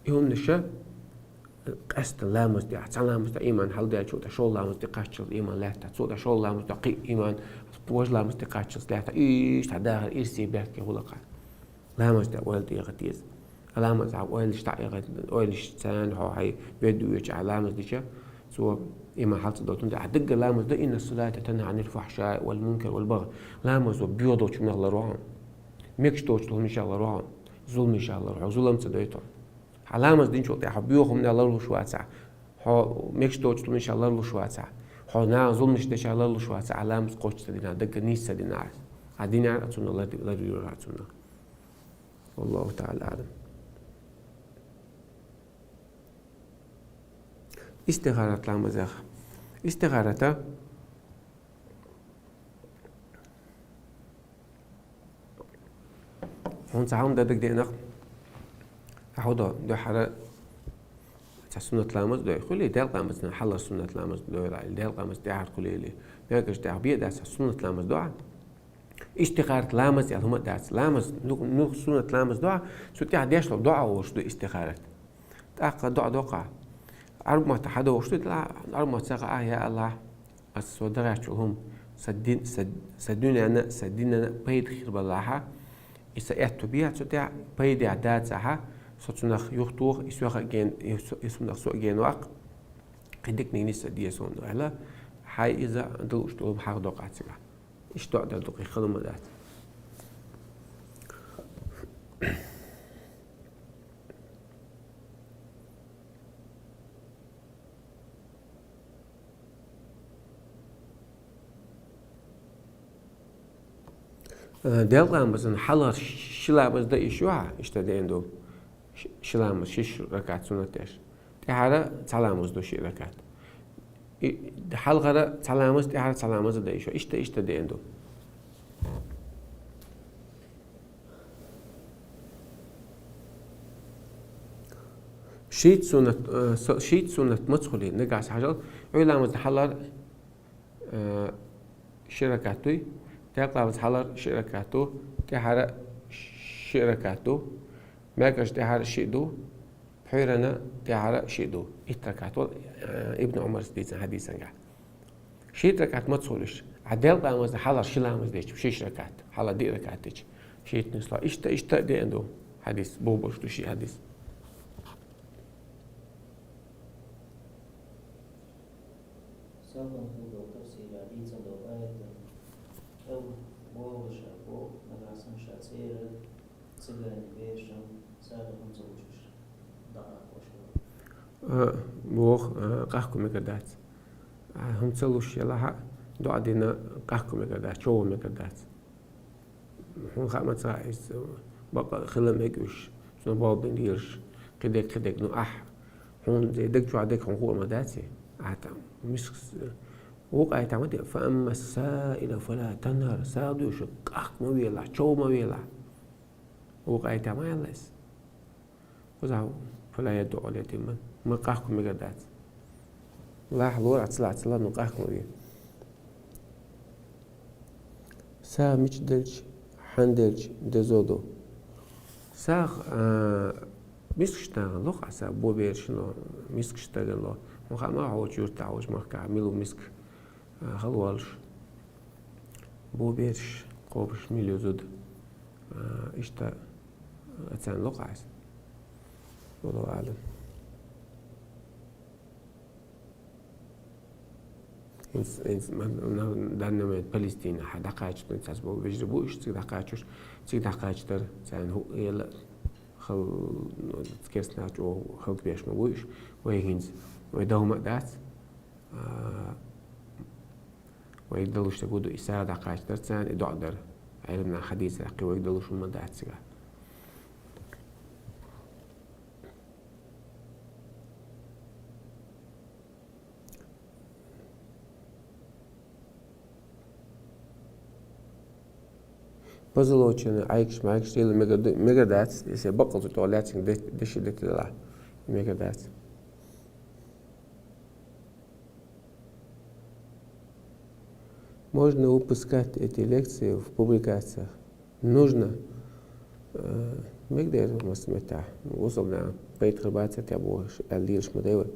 И хӀуманаша къаьсттина ламаз тӀехь, цхьа ламаз тӀехь ийман хьаладаьллачул тӀаьхьа, шолгӀа ламаз тӀе кхаччалц ийман лаьттахь, цул тӀаьхьа шолгӀа ламаз тӀехь кхин а ийман, важа ламаз тӀе кхаччалц лаьттахь, иштта хьан дахар ирсе баьхке хуьлу-кх. Ламаз тӀехь ойла тӀеэца деза. Ламаз хьан ойланаш дӀаэца, ойланаш царна хьо хьайн ведда воьдучу ахь ламаз дича, цо ийман хьала ца долу, хӀунда аьлча даггара ламаз дан: «إن الصلاة تنهى عن الفحشاء والمنكر والبغي». Ламазо боьха долчунах ларво хьуна, мегаш доцчу хӀуманех ларво хьуна, зуламех ларво, хьо зулам ца дойту. Хьан ламаз динчул тӀаьхьа хьо боьха хӀуманех ларлуш вацахь, хьо мегаш доцчу хӀуманех ларлуш вацахь, хьо нахана зуламаш дечех ларлуш вацахь, ахь ламаз кхоччуш ца дина, даггара нийса ца дина ахь. Ахь динехь а цунна лар-, ларйора ахь цунна. Валлаху таӀала аӀлам. Истихарат ламазех. Истихарата хьуна цхьа хӀума дан дагадеана-кх. Ахьа хӀун до, дуьххьара Цхьа суннат ламаз дой, хуьлий, Даьла къамазна хьалар суннат ламаз дой, или Даьла къамаз тӀаьхьар хуьлий, или маьркӀаж тӀаьхьа бе дац цхьа суннат ламаз доӀа. Истихарат ламаз аьлла хӀума дац. Ламаз, ну, ну, суннат ламаз доӀа, цу тӀаьхьа деш дола доӀа волуш ду истихарат. ТӀаккха доӀа доккха. Ӏарб мотт хьадогӀуш ду, Ӏарб мотт ца хаьа, я АллахӀ, ас со дагӀаьчул хӀума, са дин, са, са дуьненна, са динна пайда хир балахьа, и са аьтту бехьа цу тӀехь, пайдехь дацахьа, со цунах юхатоха, и соьха а гена, и со-, и сунах со а гена ваккха, кхин диканиг нийса деза хьуна аьлла, хьай иза далуш долу хьагӀ доккха цигахь. Иштта доӀа дар ду, кхин хала ма дац. Э, Даьла къамазан хьалхара ши ламаз дан йиш ю хьа, иштта деана ду. Ши, ши ламаз, шиш ракаӀат суннат деш. ТӀаьхьара цхьа ламаз ду ши ракаӀат. И, хьалхара цхьа ламаз, тӀаьхьара цхьа ламаз дан йиш ю. Иштта, иштта деана ду. Шийтта суннат, э, со-, шийтта суннат маца хуьлий, нагахь санна хьажал, Ӏуьйра ламазна хьалхара, э, ши ракаӀат дуй, Даьла къамазна хьалхара ши ракаӀат ду, тӀаьхьара ши ракаӀат ду, маьркӀажна тӀаьхьара ши ду, пхьуьйранна тӀаьхьара ши ду. Итт ракаӀат ву, э, Ибн Ӏумарс дийцина хьадисангахь. Шийтта ракаӀат маца хуьлуш, а Даьла къамазна хьалхара ши ламаз дечу, шиш ракаӀат, хьалха диъ ракаӀат дечу, шийтта нисло. Иштта, иштта а деана ду хьадис, бохург ду ши хьадис. Салам хьуна тафсира дийцина долу аятан, кӀел бохуш боху, нагахь санна ша цӀера цигара берашна сагӀа хӀума ца луш, дӀакъахкош вара. А, боху, а, къахко мегар дац. А, хӀума ца луш елахь а, доӀа дина къахко мегар дац, чов ван мегар дац. Хьуна хаа ма ца, иза бакъ хила мега уьш, цунах болх бина лелаш, кхидерг, кхидерг, ну ахь, хьуна зе даг чохь дерг хьуна хуур ма дац и. Ахь там, мискас, вукху аятехь ма де, «Фа амма саила фала танхар», сагӀа дуьйш, къахко ма велахь, чов ма велахь. Вукху аятехь ма аьлла иза. Кхузахь, «Фала ядуъ ал-ятим», ма къахко мегар дац. Лахь лора, ца лахь, ца лахь, ну къахко ма ве. СагӀа мича делча, хьан делча дезо ду. СагӀа, а, мискаш тагӀан ло, хьан сагӀа бо бераш ло, мискаш тагӀан ло. Хьуна хаа ма хьо волчу юьртахь, волчу махкахь мила ву миска, а, хала волуш. Бо бераш, кхобуш мила ю зуда. А, иштта, а, царна ло хьан иза. Валлаху аълам. ХӀинца, хӀинца ма, на данный момент Палестина хьан дӀакхача, цхьацца боху вежарий бу уьш, цига дӀакхачош, цига дӀакхача дара, царна хӀу-, эла хала, ну, керстанаш чӀогӀа хӀаллакбеш ма бу уьш, вай хӀинца, вай дов ма а дац, а, вайга далуш дерг хӀу ду, и сагӀа дӀакхача дара царна, и доӀа дара. Ӏеламнаха хьадийцарехь, кхин вайга далуш хӀума дац цигахь. Позолоченный Ӏайкаш, Ӏайкаш дийла мега ду-, мега дац, если баккъал цу тӀехь лаьцна де-, деши дете делахь, мега дац. Можно выпускать эти лекции в публикациях. Нужно, э, мегадер мас мета, гусална, пайда хир бац те бохуш, аьлла лелаш ма дай вай.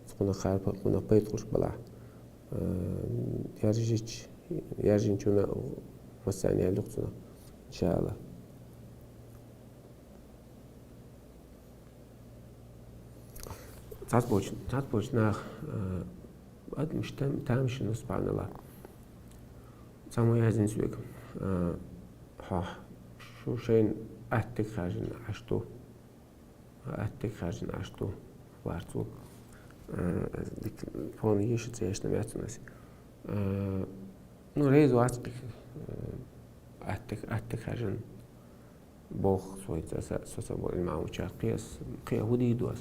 Цкъа кхунах харпа, кхунах пайда хуш балахь. Э, яржич, яржинчуна массарна яьлла юкъа цунах. Иншалла. Цхьацца болчу, цхьацца болчу нах, э, адамаш там-, тамашийна, субханаллах. Цхьаммо яздинчу веган, э, хьо, шу шайна аттиг хаьржина Ӏаш ду. Аттиг хаьржина Ӏаш ду, варцо. Э, дика, фон еша цӀешна мецунас. Э, ну, рейз вац кхин, э, аттиг, аттиг хаьржина. Боху, со, со, со, со, со бо Ӏилма Ӏамучара кхиас, кхиа хӀу дийр ду ас?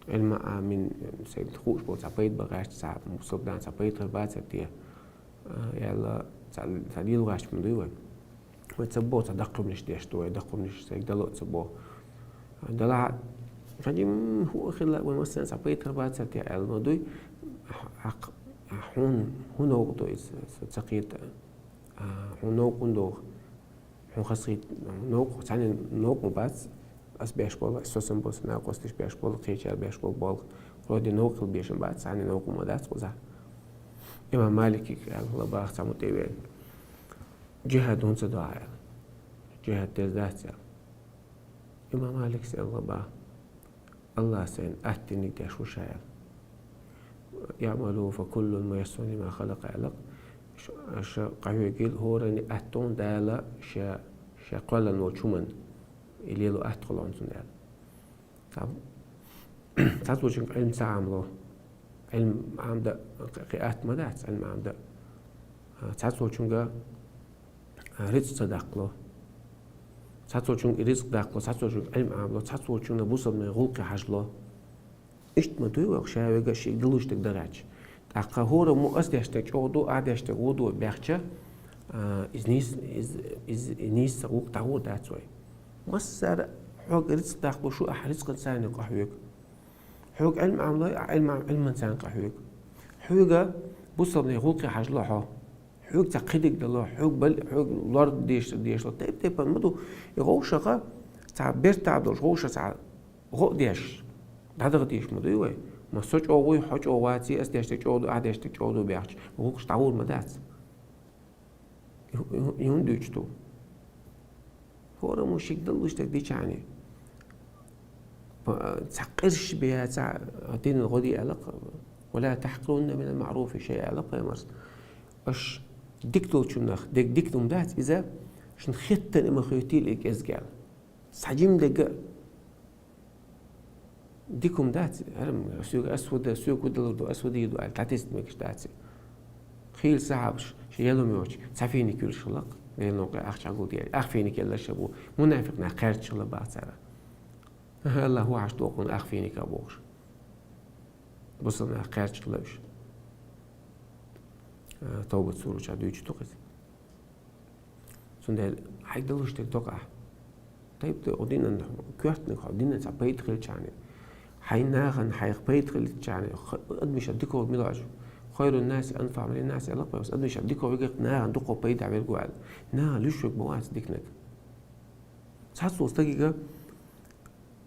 Ӏилма Ӏамин, сайн хууш болу цхьа пайда бан гӀерташ, цхьа мусалбан цхьа пайда хир бац те, а, аьлла, цхьа, цхьа лела гӀерташ ма дуй вай. Вай ца бо, цхьа даккхамнаш деш ду вай, даккхамнаш сайга дало а ца бо. Далахь а, Кхадим хӀу хилла вай массанца пайда бацар те аьлла ма дуй, хьакх-, хьун, хӀун новкъа до иза, со ца кхета, а, хьун новкъа ма догӀу. Хьун хасхийт новкъа, цхьанне новкъа ма бац, ас беш бола, со сам бола, са накъосташ беш бола, кхечар беш бола болх. Вроде новкъа хила бешан бац, цхьанне новкъа ма дац кхуза. Имам Малике аьлла бах цхьа мутӀе веана. Джихад хӀунца доагӀа аьлла. Джихад деза дац аьлла. Имам Малика аьлла бах. Аллахьа сайна аттаниг деш ву ша аьлла. «اعملوا فكل ميسر لما خلق» аьлла. Ш-, ша къахьоьгийла хӀоранна аттон Дала ша, ша кхоьллина волчу хӀуманна. И лело атта хуьлу хьуна цунна аьлла. Цхьа-, цхьацца волчуьнга Ӏилма ца Ӏамало. Ӏилма Ӏамда кхи атта ма дац, Ӏилма Ӏамда. Цхьацца волчуьнга рицкъ ца даккхало. Цхьацца волчуьнга и рицкъ даккхало, цхьацца волчуьнга Ӏилма Ӏамало, цхьацца волчуьнга бусалбанийн гӀуллакхе хьажало. Иштта ма дуй вай, ша вега шиъ далуш дерг дан гӀерташ. ТӀаккха хӀора мо ас деш дерг чӀогӀа ду, ахь деш дерг вон ду баьхча, а, иза нийса, иза, иза нийса гӀуллакх дӀагӀо дац вай. Массара хьоьга рицкъ даккхало шу, ахь рицкъан царна къахьоьгу. Хьоьга Ӏилма Ӏамало, ахь Ӏилма, Ӏилман царна къахьоьгу. Хьоьга бусалбанийн гӀуллакхе хьажало хьо. Хьоьга цхьа кхидерг дало, хьоьга бал-, хьоьга лор деш-, дешало, тайп-тайпана ма ду. И гӀовшаха цхьа бертахь долуш, гӀовша цхьа гӀо а деш, дӀадаха деш ма дуй вай. Ма со чӀогӀа вуй, хьо чӀогӀа ваций, ас деш дерг чӀогӀа ду, ахь деш дерг чӀогӀа ду баьхча, гӀуллакхаш дӀагӀур ма дац. И хӀу-, и хӀу-, и хӀунда дуьйцу ду? ХӀора мо шиъ далуш дерг дичахьана, п-, цхьа къирш бен цхьа динан гӀо де аьлла-кх: «ولا تحقرن من المعروف شيئا», аьлла пайхамарс. Аша дика долчунах дерг дика хӀума дац иза, шуна хеттарг а ма хетийла и кӀезиг аьлла. Цхьа жима дерг а дика хӀума дац, хӀара-м соьга ас хӀу дан, соьга хӀу далур ду, ас хӀу дийр ду аьлла, дӀатесна мегаш дац. Хийла сахьабаш, шайн ял хӀума йоцуш, цхьа финик юьллуш хилла-кх, Делан новкъа ахча гулдеш, ах финик елла ша бу, мунафикъ нах кхаьрдаш хилла бах цара. АллахӀ ву хьаш тохуна ах финика бохуш. Бусалба нах кхаьрдаш хилла уьш. А, Тавбат сурачохь дуьйцуш ду-кх иза. Цундела хьайга далуш дерг до-кх ахь. Тайп-тайпана динан коьртаниг хьо, динан цхьа пайда хилчахьана. Хьайн нахана хьайх пайда хилчахьана, х-, адамашна дика верг мила ву аьлча: «خير الناس أنفعهم للناس», аьлла пайхамарс, адамашна дика верг нахана дукха пайда верг ву аьлла. Нахана луьйш верг ма вац диканиг. Цхьацца волу стагига,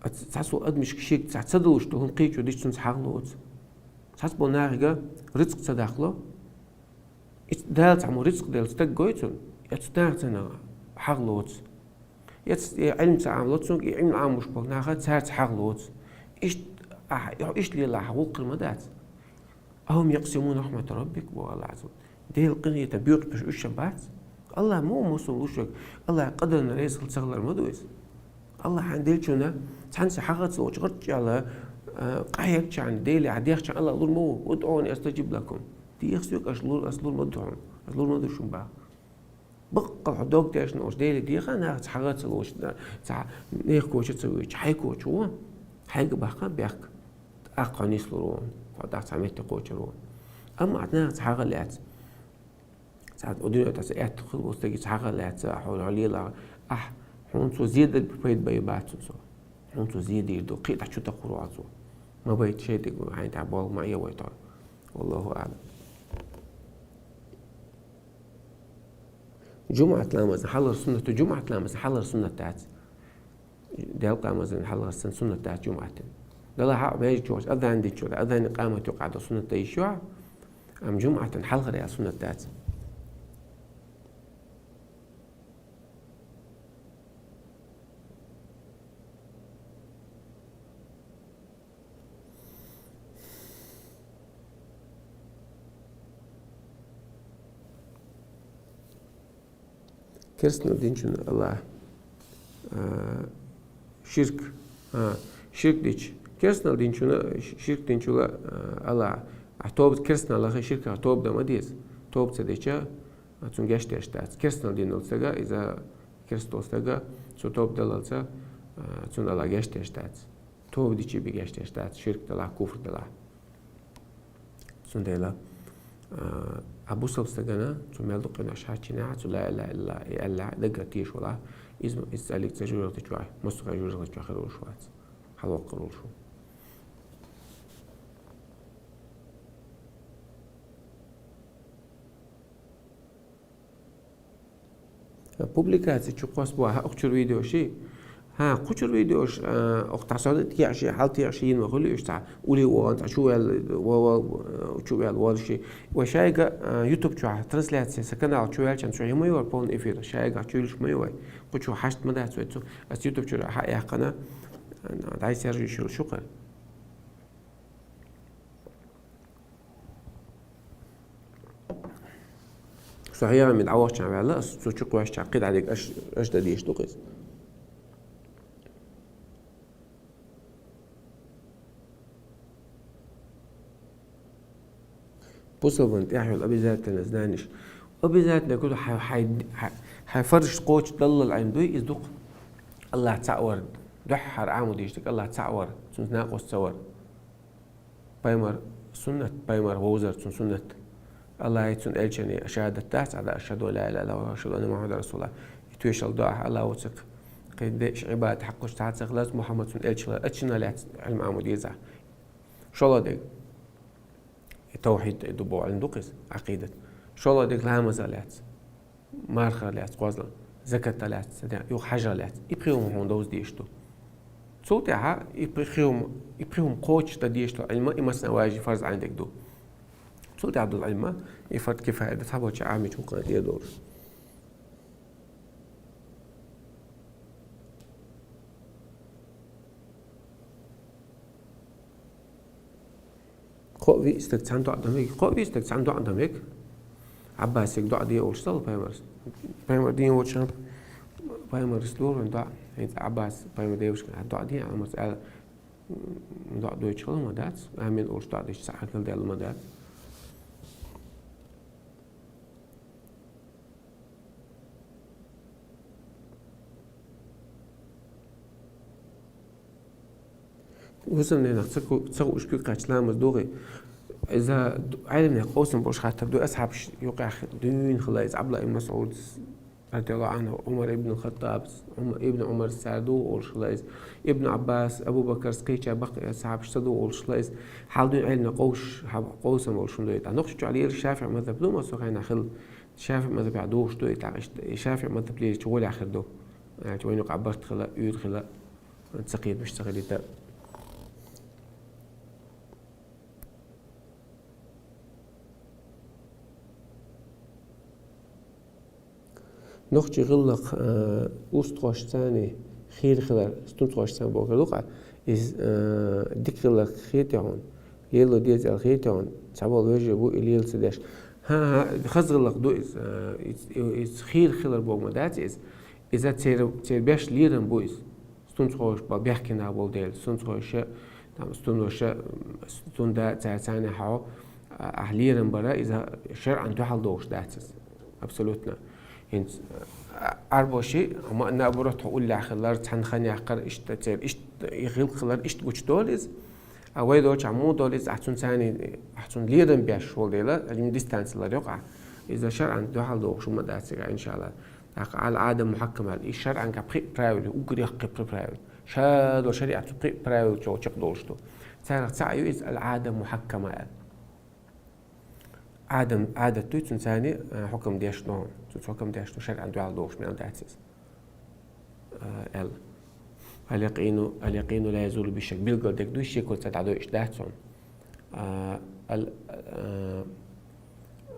а, ц-, цхьацца волу адамашка шега цхьа ца далуш долу хӀума кхечо дича цуьнца хьагӀ лоцу. Цхьацца болу нахига рицкъ ца даккхало, и ц-, Дала цхьаммо рицкъ делла стаг гой цунна, я цу нахаца хьагӀ лоцу. Я ц-, я Ӏилма ца Ӏамало цуьнга, и Ӏилма Ӏамош болу наха цаьрца хьагӀ лоцу. Иштта ахь, иштта лелахь, гӀуллакх хир ма дац. «أهم يقسمون رحمة ربك», боху АллахӀа Ӏазза ва Жалла. Делан къинхетам боькъуш уьш шен бац? АллахӀа муха массо а луш верг, АллахӀа къадарна реза хила ца хилар ма ду иза. АллахӀа хьайна деллачунна цхьаьнца хьагӀ а ца лоцуш, гӀарчӀ аьлла, а, къахьегчарна, Деле хьан дехчарна АллахӀа лур ма ву: «ادعوني أستجب لكم». Деха соьга, аш лур, ас лур ма ду хьуна, ас лур ма ду шуна бах. Баккъал хьо дог тешна олуш Деле деха, нахаца хьагӀ а ца лоцуш, цхьа нехан коча а ца вуьйцуш, хьайн коча вон, хьайга баккха бехк, тӀаккха хьо нислур вон, хьо тӀаккха цхьа метте кхочур вон. Амма ахь нахаца хьагӀ а лаьцна, цхьа дуьнен тӀехь цхьа аьтто хилла волу стаге хьагӀ а лаьцна, хьо, хьо лела, ахь, хьуна цо зен дан пайда бен бац цо. Хьуна цо зен дийр ду, кхин а дӀа чу такхур вац цо. Ма байта шайтӀа хьайна тӀехь болх ма Ӏе вай тхо. Валлаху аӀлам. Жумаат ламазна хьалхара суннат ду, жумаат ламазна хьалхара суннат дац. Делкъа ламазна хьалхара сан суннат дац жумаатан. Дала хьа межа чохь азан диччо, азан къамат юкъа до суннат дай йиш ю, амма жумаатан хьалхара ял суннат дац. Керстанал динчунна ала, а, ширк, а, ширк дича. Керстанал динчунна ш-, ширк динчула, а, ала, а, тоба, керстанал лахе ширках тоба дан ма деза. Тоба ца дича, а, цунна гечдеш дац. Керстанал динал стага, иза керстанал стага, цо тоба даллалца, а, цунна ала гечдеш дац. Тоба дичи бигеш деш дац, ширк далахь, куфр далахь. Цундела, а, а бусалба стагана, цу мел дукха къинош хьаччинехь, цу ла илаха иллаллах, и аьллехь, даггара теша валахь, иза, иза цӀаллиг ца журалта чохь, муссакъа журалта чохь хир волуш вац. Хьалваккхар волуш ву. Публикаци чу кхосбо хьа укхучуьра видеоши. Хьа, кхучуьра видеош, а, укх цхьа сонта тӀехьаши, хьал тӀехьаши йина ма хуьлу уьш цхьа. Ули вогӀан цхьа чу ваьлла, ва-, ва-, чу ваьлла волуши. Вай шайга, а, YouTube чохь трансляция, сан канал чу ваьлча, цу хӀима ю вай полный эфир, шайга чу йолуш ма ю вай. Кху чу хьашт ма дац вай цу. Ас YouTube чуьра хьа яьккхина, а, дӀай сержа йиш йолуш ю кхара. Со хьехам дӀавахча ваьлла, ас цу чу кхоьссича кхидӀа дерг аш, аш дан дезаш ду-кх иза. Бусалбан тӀехь йолу обязательно знаниш. Обязательно гур хьай, хьай, хьай, хьай фарзаш кхочушдаллал Ӏилма дуй, иза ду-кх. АллахӀ цхьаъ вар, дуьххьара Ӏамо дезаш дерг АллахӀ цхьаъ вар, цуьнца накъост ца вар. Пайхамар суннат, пайхамар вовзар цуьнан суннат. АллахӀи цуьнан элчанийн шахӀадат дац, Ӏада ашхаду ан ла илаха иллаллахӀ ва ашхаду анна Мухьаммадан расулуллахӀ. И тоьшалла до ахь АллахӀ воцург. Кхин де иша Ӏибадат хьакхуш цхьацца хиларца, Мухьаммад цуьнан элча хилар, аччина лаьцна Ӏилма Ӏамо деза ахь. ШолгӀа дерг. И тавхьид ду боху Ӏилма ду-кх иза, Ӏакъидат. ШолгӀа дерг ламаза лаьцна. Мархара лаьцна кхозлагӀа, заката лаьцна, ца ден, юха хьажа лаьцна. И пхи хӀума хьуна довза дезаш ду. Цул тӀаьхьа и пхи хӀума, и пхи хӀума кхочушдан дезаш долу Ӏилма, и массо а важи фарз Ӏайн дерг ду. Цул тӀаьхьа долу Ӏилма, и фард кифая ду, цхьаболчу Ӏамичу хӀокхуьнан тӀера долуш. Кхо а виъ стаг цхьаьна доӀа дан мега. Кхо а виъ стаг цхьаьна доӀа дан мега. Ӏаббасига доӀа де олуш ца ло пайхамарс. Пайхамар дийна волчу хенахь пайхамарс дора вайн доӀа. ХӀинца Ӏаббас пайхамар девушка доӀа де, Ӏамарс аьлла, доӀа дойтуш хила ма дац. Амин олуш доӀа деш цхьа а хила даьлла ма дац. ХӀусамненах ца ку-, ца хууш куьг кхаьчча ламаз догӀий? Иза ду-, Ӏеламнех къовсам болуш хаттар ду, асхьабаш юкъахь дуьйна хила иза, Ӏабдулла ибн МасӀудс, радияллаху Ӏанху, Ӏумар ибн Хаттабс, Ӏум-, ибн Ӏумарс цара ду олуш хила иза, ибн Ӏаббас, Абу Бакарс кхеча баккхий асхьабаш ца ду олуш хила иза, хьал дуьйна Ӏеламнех къовсуш, хьал къовсам болуш хӀума ду иза. ТӀаккха нохчийчохь лелаш ШафиӀ мазхӀаб ду, массо а хенахь хила. ШафиӀ мазхӀабехь догӀуш ду и тӀаккха иштта, и ШафиӀ мазхӀаб лелачу гӀолехь хир ду. Аьлча вайна юкъахь барт хила, уьйр хила, ца кхетамаш ца хилийта. Нохчийн гӀиллакх, а, устхошцаний хийра хилар, стунцхошцаний бохург ду-кх, иза, а, дика гӀиллакх хетий хьуна, лело деза аьлла хетий хьуна, цхьаболу вежарий бу и лела ца деш. ХӀан-хӀа, хаза гӀиллакх ду иза, а, иза, иза хийра хилар бохург ма дац иза. Иза церан, церан беш лерам бу иза. Стунцхоша баьхкина болу дела, стунцхоша, там, стуноша, стунда цара царна хьо, а, ахь лерам бара, иза шарӀан дуьхьал догӀуш дац иза. Абсолютно. ХӀинца, а, Ӏарбоши, амма наоборот, хьо уллехь хилар, цхьаьна хан яккхар, иштта церан, иштта и гӀиллакх хилар, иштта гучудолу иза. А вай долчохь муха долу иза, ахь цунна царний, ахь цунна лерам беш волу дела, дистанци лар йокъахь. Иза шарӀан дуьхьал догӀуш хӀума дац цига, иншалла. ТӀаккха ал-Ӏада мухьаккама аьлла. И шарӀанга пхи а правила, уггарех кхин пхи правила. Ша долу шариӀат цу пхи а правила чохь чекхдолуш ду. Царах цхьаъ ю иза ал-Ӏада мухьаккама аьлла. Адам, Ӏадат дуй цунна царний, а, хьукам деш ду, цунца хьукам деш ду, шарӀан дуьхьал догӀуш мел дац иза. А, аьлла. Ал-якъину, ал-якъину ла язулу бишшак. Билггал дерг дуй, шеко ца дӀадойуш дац хьуна. А, ал-, а,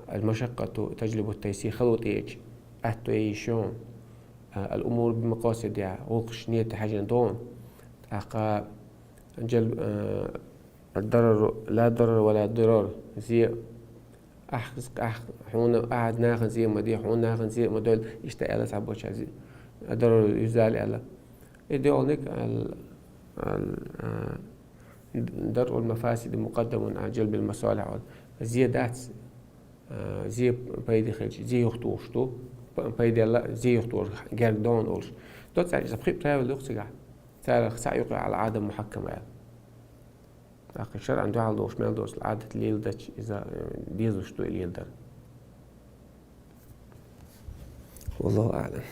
ал-машаккъату таджлибу тайсир, хало тӀеэча, атто йиш ю хьуна. А, ал-умуру би макъасидиха, гӀуллакхаш нийяте хьаьжна ду хьуна. ТӀаккха джал-, а, ад-дарару, ла дарар ва ла дирар, зе, ахь, ахь, хьуна, ахь нахана зе ма де, хьуна нахана зе ма дойла, иштта аьлла цхьаболчара, зе, ад-дарару юзал аьлла. И доьалниг ал-, ал-, а, даръул мафасиди мукъаддамун ала джалбил масалихь. Зе дац, а, зе пайда хилча, зе юхатухуш ду, п-, пайдел зе юхатухуш герга ду хьуна олуш. Доццул иза пхи а правила ю-кх цигахь. Царах цхьаъ ю-кх ал-Ӏада мухьаккама аьлла. ТӀаккха шарӀан дуьхьал догӀуш мел доцу Ӏадат леладечу иза, э, дезалуш ду и леладар. Валлаху аълам.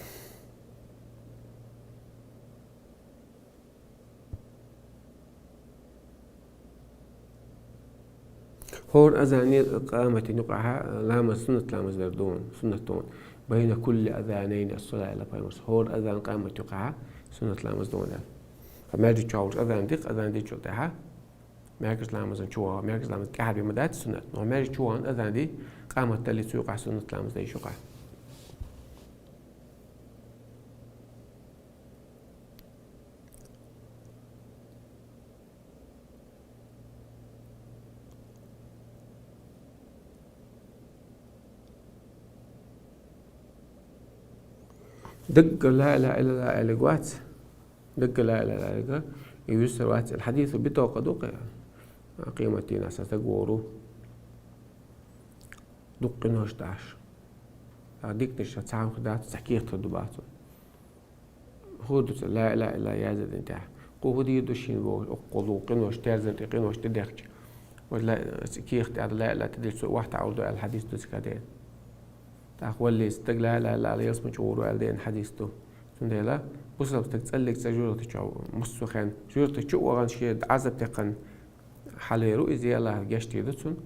ХӀора азанеи къаматеи юкъахьа ламаз, суннат ламаз дар ду, суннат ду. «Байна кулли азанайни ас-сала», аьлла пайхамара. ХӀора азан, къамат юкъахьа суннат ламаз ду аьлла. Хьо маьждиге чу вахаш азан де, азан дечул тӀехьа маьркӀажа ламаза чу ваха, маьркӀажа ламаз тӀехьа бе ма дац суннат. Но маьждиге чу вахана азан де, къамат дале цу юкъахьа суннат ламаз де йиш я хьа. Даггара ла илаха иллаллахӀ аьлларг вац. Даггара ла илаха иллаллахӀ аьлларг, из юсар вац аьлла. Хьадисо битоха ду-кх, къематдийнахьа стаг воагӀаргва дукха къинош деш. А диканаш цхьа хӀама дац, цхьа кехат хургда бац. ХӀу ду цу ла илаха иллаллахӀ яздаьчун тӀехьа? Кхо хӀу дийр ду шийна бохуш, укхул къинош, терзан тӀа къинош тӀадехкача. Вай ла, кехат тӀа ла илаха тӀадилла, цо вахьта Ӏовдо аьлла хьадис ду цигахь дена. ТӀаккха валлалца стаг ла илаха иллаллахӀ аьлла, ялсмала чу воагӀаргва аьлла дена хьадис ду. Цундела бусалба стаг цӀаллиг цу жожагӀатен чу массо а хенна, жожагӀатен чу а вахана шен Ӏазап текхна хьалвер ву иза, я АллахӀа гечдийр ду цунна,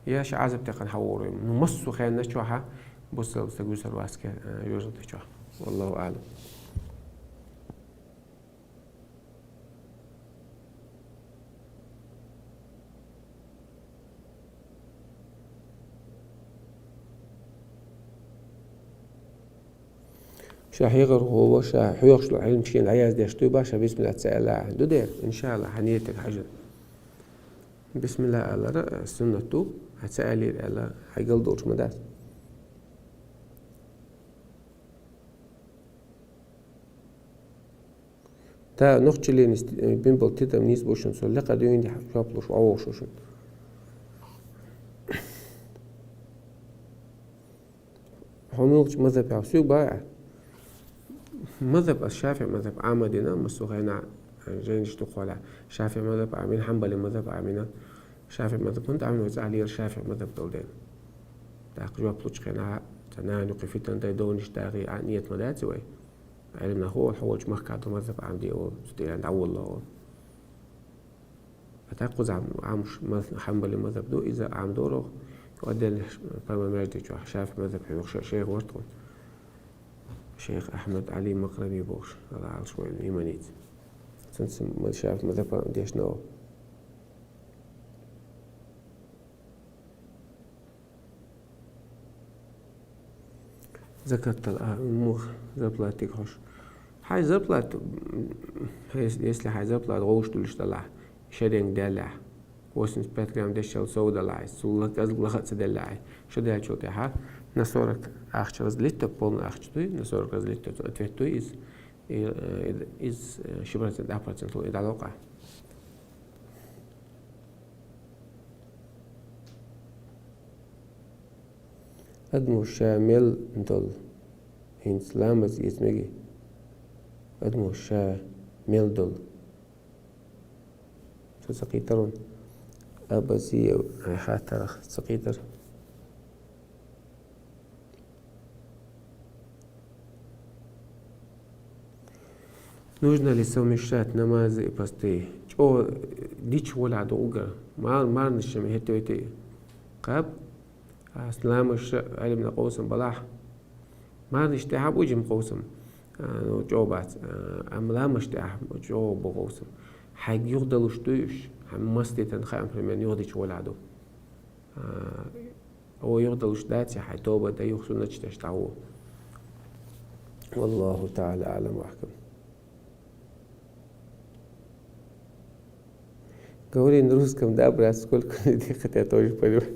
я ше Ӏазап текхна хьавоагӀаргва. Ну, массо а хенна чухь бусалба стаг юсар вац-кх, э, жожагӀатен чу. ВаллахӀу аӀлам. Ша хьехархо ва, ша хьоьхуш долу Ӏилма шена дӀаяздеш дуй бах, ша бисмиллахӀ ца аьлла ду дера, иншааллахӀ, хьан нийятага хьажа. БисмиллахӀ алар суннат ду, хьан ца аьллера аьлла, хьайгал долуш ма дац. Та нохчаллин бина болу тидам нийса бу шуна, со лекха дуьйна жоп луш, охьавогӀуш ву шуна. Хьо муьлхачу мазхӀабехь ву, соьга бах ахь? МазхӀаб ас ШафиӀи мазхӀаб Ӏама дина, массо а хенахь жайнаш дукхахьолахь. ШафиӀи мазхӀаб Ӏамина, Хьанбали мазхӀаб Ӏамина. ШафиӀи мазхӀаб хӀунда Ӏамина вай цӀахь лера, ШафиӀи мазхӀаб долу дела. ТӀаккха жоп лучу хенахь, ца нана юккъе фитан дай, довнаш дагӀий, а, нийят ма дац вай. Ӏилманах олу, хьо волчу махкахь долу мазхӀаб Ӏамаде олу, цу тӀера дӀаволла олу. А так кхузахь Ӏамош маз-, Хьанбали мазхӀаб ду, иза Ӏамадору, отдельно пайхамар маьждиг чохь ШафиӀи мазхӀаб хьоьхуш шайх вара тхуна. Шайх Ахьмад Ӏали Макърами бохуш, Аллах Ӏалаш вайна иманица. Цунца ма-, ШафиӀи мазхӀаб дешна олу. Закат дала, а, муха зарплата дика хьош? Хьайн зарплата, м, ес-, если хьайн зарплата гӀовш дуьллуш далахь, шеренга даьллехь, восемьдесят пять грамм дешал сов далахь, цул лаха а ца деллехь, ша даьллачул тӀаьхьа на сорок ахча разделить до, полный ахча дуй, на сорок разделить до, ответ дуй иза, и, э, иза, э, ши процент, ахь процент ло, и дӀалокъахь. Адамо ша мел долу, хӀинца ламаз эца мегий? Адамо ша мел долу. Со ца кхийтара ван? Абазиев, хьайн хаттарах ца кхийтара. Нужно ли совмещать намазы и посты? ЧӀогӀа дича гӀолехь ду уггар. Мар-, марнаш шен хӀетта вайти. Кхаба? Ас ламаш Ӏилмана къовсам балахь. Марнаш тӀехь а бу жима къовсам. А, ну, чӀогӀа бац. А, амма ламаш тӀехь чӀогӀа бу къовсам. Хьайга юхадалуш дуй уьш? Хьан мас дитан хаам, примерно, юхадича гӀолехь ду. А, О, юхадалуш дац, я хьайн тоба дан, юха суннаташ деш дӀагӀо. Валлаху та'ала а'лам ва ахкам. Говори на русском, да, брат, сколько мне дыхать, я тоже пойду.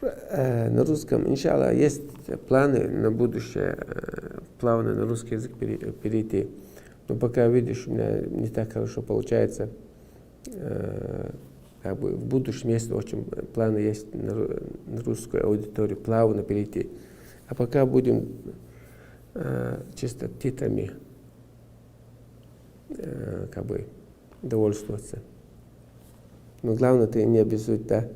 Э, на русском, иншаллах, есть планы на будущее, э, плавно на русский язык пере-, перейти. Но пока, видишь, у меня не так хорошо получается. Э, как бы в будущем есть очень планы есть на ру-, на русскую аудиторию плавно перейти. А пока будем, э, чисто титрами, э, как бы довольствоваться. Но главное, ты не обессудь, да?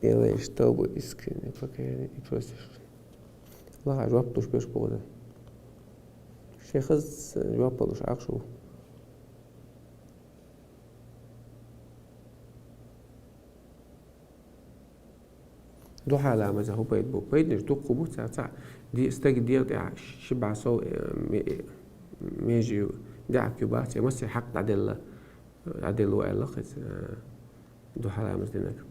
Делай, чтобы искренне покаяние и просишь. Аллаха жоп луш берш боху дан. Шайхас жоп луш Ӏа шу. Духьала маза хӀу пайда бу? Пайданаш дукха бу, цхьа, цхьа ди-, стаг дегӀа тӀехьа ши бӀаь сов, э, ме-, э, межи дӀа кхуьбац, е массехь хьакъ дӀаделла, дӀаделла аьлла хеза, э, духьала маза динарг.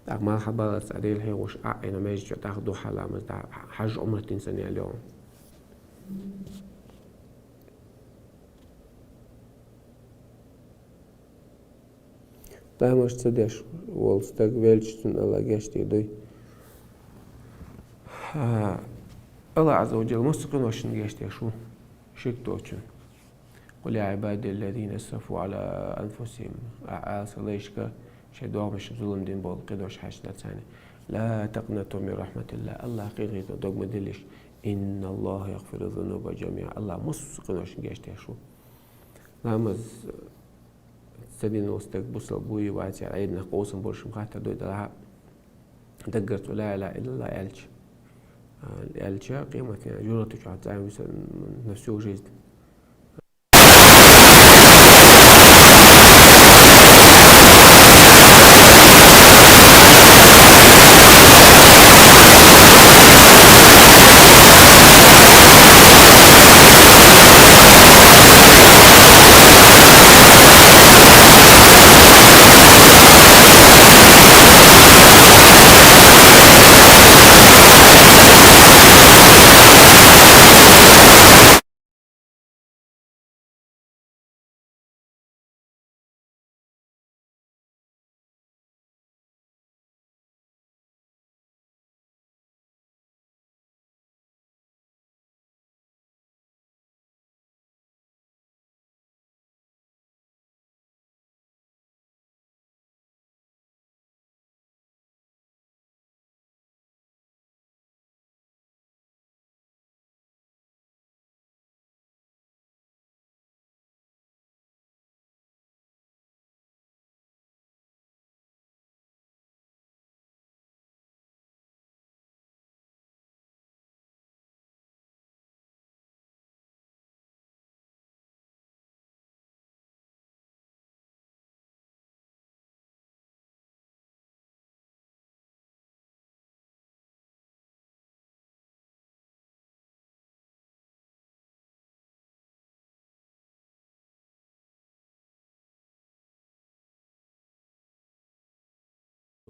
ТӀаккха малхбаларца Ӏа Дела хьехош Ӏа Ӏийна межи чу, тӀаккха духьала маза дӀа хьажа Ӏумрат дина санна яьлла йогӀу. Тамаш ца деш волу стаг велча, цунна Алла гечдийр дуй. А, Алла Азза ва Джалла массо а къиношна гечдеш ву, ширк доцучун. «Къул я Ӏибади аллазина асрафу Ӏала анфусихим». Ӏа ала сан лайшка, шайн догӀмашна зулам дина болу къинош хьаьшна царна. «Ла такънату мин рахматиллах». Аллах къинхетам дог ма деллаш. «Инналлаха ягъфиру зунуба джамиӀа». Аллах массо а къиношна гечдеш ву. Ламаз ца дина волу стаг бусалба вуй, вацара Ӏедална къовсам болуш ма хаттар дуй, делахь а даггара цо «Ла илаха иллаллах» аьлча, а, аьлча, къематдийнахь жожагӀатен чохь цӀа висар на всю жизнь.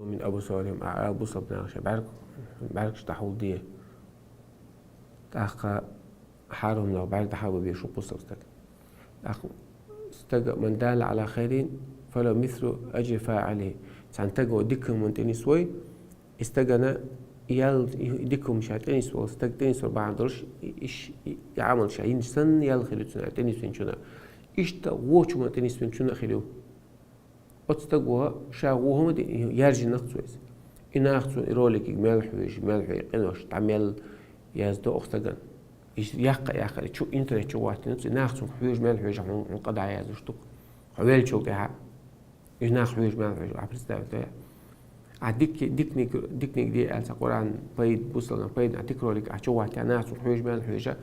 Мин абсарихим, а, а, бусалба наха шайн бӀаьрг-, бӀаьргаш дӀахьулде. ТӀаккха хьарам наха бӀаьрг дӀахьалбе безаш ву бусалба стаг. ТӀаккха стага, ман далла Ӏала хайрин, фалаху мислу ажри фаӀилихи. Цхьана стага дика хӀуманна тӀенисвой, и стагана ял-, и дика хӀума ша тӀенисвала стаг тӀенисвар бахьана долуш, и, иш-, и, и Ӏамал ша йинчу санна ял хир ю цунна, тӀенисвинчунна. Иштта вочу хӀуманна тӀенисвинчунна а хир ю. Оцу стага ша вон хӀума де, яьржина-кх цо иза. И нах цунна и роликиг мел хьоьжу, мел хьоьжу, къинош дӀа мел яздо оцу стагана. Иза яккха а яккхара, чу интернет чу гӀоттина, и нах цунга хьоьжу мел хьоьжу, хьуна, хьуна къа дӀаяздеш ду-кх. Хьо веллачул тӀаьхьа, и нах хьоьжу мел хьоьжу, а представить дай. А дикки-, дикниг, дикниг де аьлла, цхьа Къуръан пайда, бусалба пайда, а дика ролик а чу гӀоттий, нах цунга хьоьжу мел хьоьжу,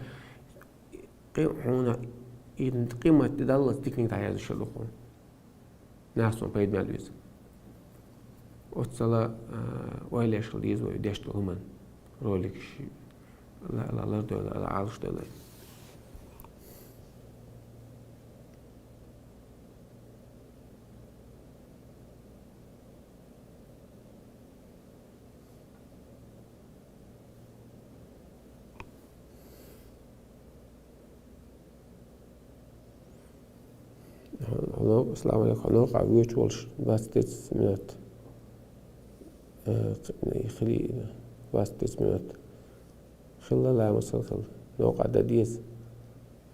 къи-, хьуна и къематде даллалц дикниг дӀаяздеш хир ду хьуна. Нах цунна пайда мел веза. Оццала, а, ойла еш хила деза вай деш долу хӀуманна. Роликаш, ла-, ла-, лардойла, ла-, Ӏалашдойла. Хьо-, хьо-, ассаламу алейкум. Хьо новкъа воьдуш волуш двадцать тридцать минут. Э, хи-, хили-, двадцать тридцать минут. Хилла ламаз хила хила. Новкъа дан деза.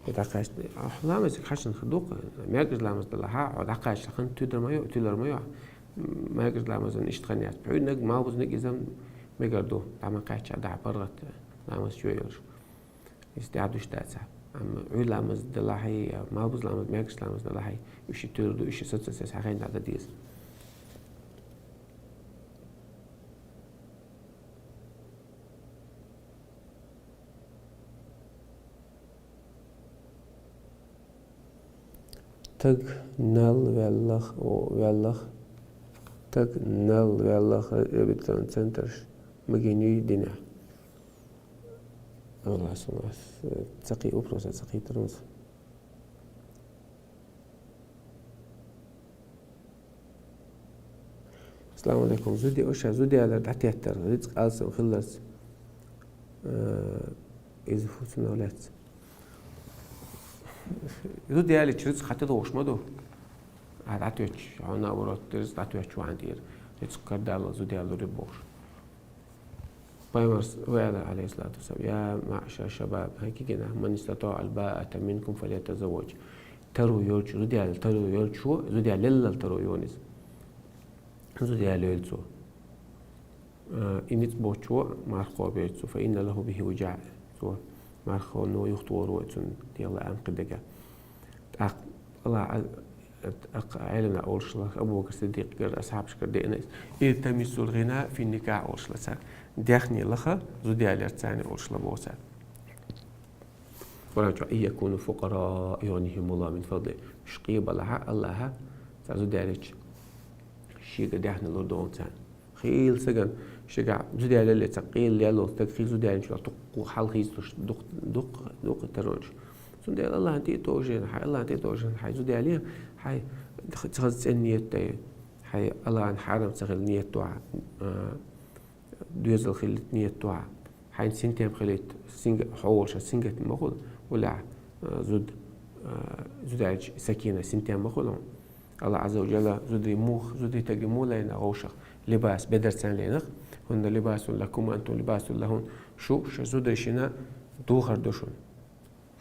И дӀакхаьчна. Ахь ламазиг хьаьшна хир ду-кх. МаьркӀажа ламаз далахь, хьо дӀакхаьчча хан туьлур ма ю, туьлур ма ю. МаьркӀажа ламазан иштта хан яц. Пхьуьйнаг, малхбузнаг иза мегар ду. ДӀа ма кхаьчча, дӀа паргӀат ламаз чу йолуш. Иза тӀаьхьа душ дацахь. Амма Ӏуьйра ламаз далахьий, я малхбуза ламаз, маьркӀажа ламаз далахьий, уьш и туьлур ду, уьш и сацасес хьахайна дӀа дан деза. Стаг нал ваьллах, о, ваьллах. Стаг нал ваьллах реабилитационный центраш магийна юй динехь. Аллахь, аса ца кхи-, вопрос ца кхийтар ву со. Ассаламу алейкум. Зуда, аша зуда ялар дӀатеттар, рицкъ алсам хилларца, э, иза фу цунах лаьцна. Зуда ялийча рицкъ хьатӀадогӀуш ма ду. А дӀатоьттуш, хьо наоборот, рицкъ дӀатоьттуш ву хьан тӀера. Рицкъ карадаллал зуда ялур ю бохуш. Пайхамарс вай аьлла, алейхиссалату вассалам: «Я маъшара шабаб, хӀай кегий нах, ман истатаӀа аль-баата минкум фальятазавваж». Таро йолчо, зуда яла таро йолчо, зуда ялаллал таро йолу иза. Зуда ялийла цо. А, и ницкъ боцучо марха кхобийла цо, фа инна лаху бихи вижаъ, цо мархано юхатохур ву цунна, дегӀан лаам кхин дага. ТӀаккха Аллахь Ӏа-, тӀаккха Ӏеламнаха олуш хилла, Абу Бакр Сиддикъгара, асхьабашкара деана иза. «Илтамисул гӀина фин никахь», олуш хилла цара. Даьхни лаха зуда яларца царна олуш хилла боху цара. Къуръан чохь: «Ин якуну фукъараъ югӀнихимуллаху мин фадлихи». Уьш къе балахь, Аллахьа цара зуда ялийча, шега даьхни лур ду царна. Хийла стагана, шегахь зуда ялале ца къелла лелло стаг, хийла зуда ялийначул тӀаьхьа дуккха хьал хийцалуш, дукх-, дукх-, дуккха таронаш. Цундела Аллахьан тӀе а товжийна, хьайн Аллахьан тӀе а товжийна, хьайн зуда яле, хьайн ц-, хаза цӀена ниет дай, хьайн Аллахьан хьарам ца хила ниет ду хьан, а, доьзал хилийта ниет ду хьан, хьайна синтем хилийта, синга-, хьо волуш сингаттам ма хуьлу, уллехь, а, зуда, а, зуда ялийча сакина, синтем ма хуьлу. Аллахь Ӏазза ва Джалла зударий мух-, зударий стагий муха лайна вовшах либас, бедарца лайнах, «Хунна либасун лакум ва антум либасун лахун». Шу, шу зударшна духар ду шуна.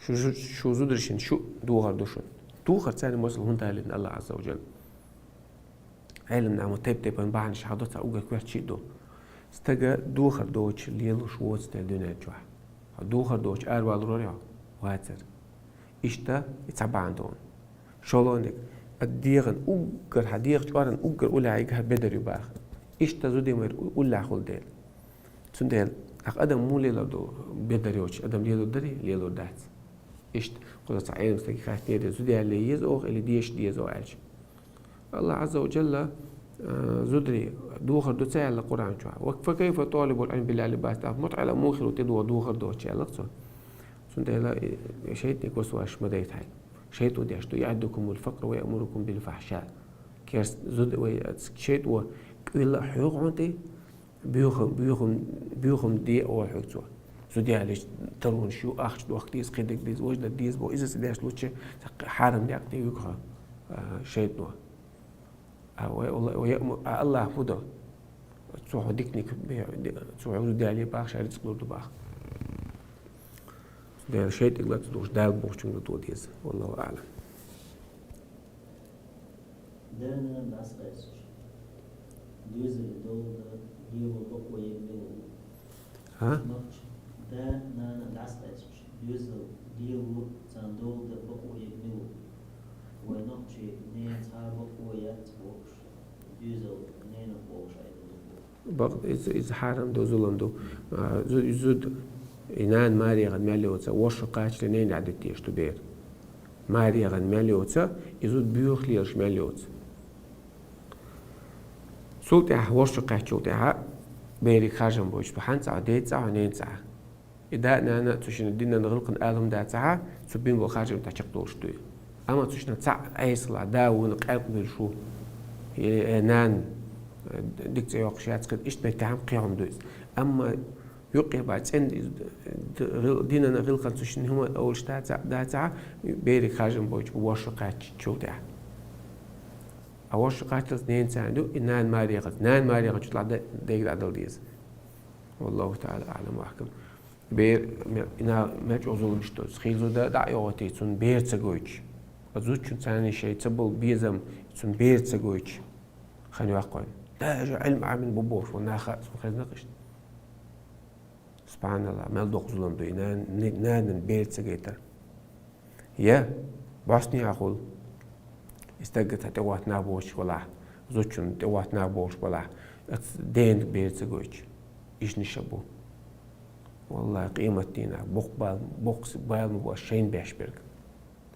Шу, шу, шу зударшна шу духар ду шуна. Духар царна масал хӀунда далийна Аллахь Ӏазза ва Джалла? Ӏеламнаха тайп-тайпана бахьанаш хьадо, цхьа уггар коьртачу а ду. Стага духар доцуш лелош воцу тера дуьнен чохь. Хьо духар доцуш аравалур вара хьо? Вацара. Иштта и цхьа бахьана ду хьуна. ШолгӀаниг, а дегӀан уггар, хьан дегӀан чкъоран уггар уллехь хьайгахь бедар ю баха. Иштта зудий майра у-, уллехь хуьлу дела. Цундела, ахь адам муха лелор ду, бедар йоцуш адам лелор дарий? Лелор дац. Иштта, кхуза цхьа Ӏеламстаге хаьттинера, зуда ялале еза оха или деша деза оха аьлча. Аллахь Ӏазза ва Джалла, а, зударий духар ду ца аьлла Къуръан чохь. «Ва фа кайфа талибул Ӏилма била либас», тӀаккха мутаӀалим муха хир ву тӀедуха духар доцуш аьлла цо. Цундела, и, и шайтӀаниг васвас ма дайта хьайна. ШайтӀо деш ду: «ЯӀидукумул факъра ва яъмурукум бил фахьша». Керст зуда вай, шайтӀо къуьйла а хьоьгу хьуна тӀе, Буьйхам, буьйхам, буьйхам де олу хьоьга цо. Зуда ялийча таронаш ю, ахча дохка деза, кхидерг деза, важа дерг деза боху. Иза ца деш лучча, хьарам некъ тӀе вуьгу хьо, а, шайтӀано. А вай Алла-, вай, а Аллахь хӀун до? Цо хьо диканиг бе-, де-, цо хьо зуда яле баха, ша рицкъ лур ду баха. Дела шайтӀаниг лаца долуш Дала бохучуьнга ду деза. Валлаху аӀлам. Да-нана дӀасакъаьсташ, доьзале дола дан лело бакъо ерг мила ву? А? Нохчий. Да-нана дӀасакъаьсташ, доьзале дола дан царна дола дан бакъо ерг мила ву? Вай нохчий ненан цхьа а бакъо яц бохуш, доьзал ненах болуш айдалур бу. Бакъ-, иза, иза хьарам ду, зулам ду. А, зу-, зуда, и нана маре яхана мел йоцу, ворхӀ шо кхачале ненан дӀадитта дезаш ду бер. Маре яхана мел йоцу, и зуда боьха лелаш мел йоцу. Цул тӀаьхьа ворхӀ шо кхаьччул тӀаьхьа берриг харжам бойтуш бу, хьан цӀахь, ден цӀахь, нен цӀахь. И да а, нана а цу шинна динан гӀиллакхана ала хӀума дацахьа, цо бина болу харжам тӀе чекхдолуш ду и. Амма цу шинна цхьаъ Ӏесалахь, да вуна къаьркъа буьлуш ву, э, э, нана, э, дика цӀе йоккхуш яц, кхин иштта меттехь кхин хӀума ду иза. Амма юккъе бан цӀена иза, д-, гӀил-, динан гӀиллакхана цу шинна хӀума олуш дацахьа, дацахьа, берриг харжам бойтуш бу ворхӀ шо кхаьччул тӀаьхьа. А ворхӀ шо кхаччалц ненан цӀахь ду, и нана маре яхалц. Нана маре яханчул тӀаьхьа де-, дега дӀадала деза. Валлаху таӀала аӀлам ва ахкам. Бер-, ме-, и нана мел чӀогӀа зуламаш доцу. Хийла зуда дӀа а йогӀуьйтий, цунна бер ца гойтуш. Оцу зудчун царна шайн ца болу безам, цунна бер ца гойтуш. Хан йоккхуьйту. Даже Ӏилма Ӏамийна бу бохуш, ван наха а цунна хезна кхишта. СубхьаналлахӀ, мел доккха зулам ду и нан-, ни-, нанан бер ца гайтар. Я, бӀостанехьа хуьлу. И стаг цхьа тӀегӀотту нах бохуш балахь, зудчунна тӀегӀотту нах бохуш балахь, оцу дена бер ца гойтуш. Ишнаш а бу. Валлахи, къематдийнахь боккха бала, боккха бала ма бу шайна беш берг.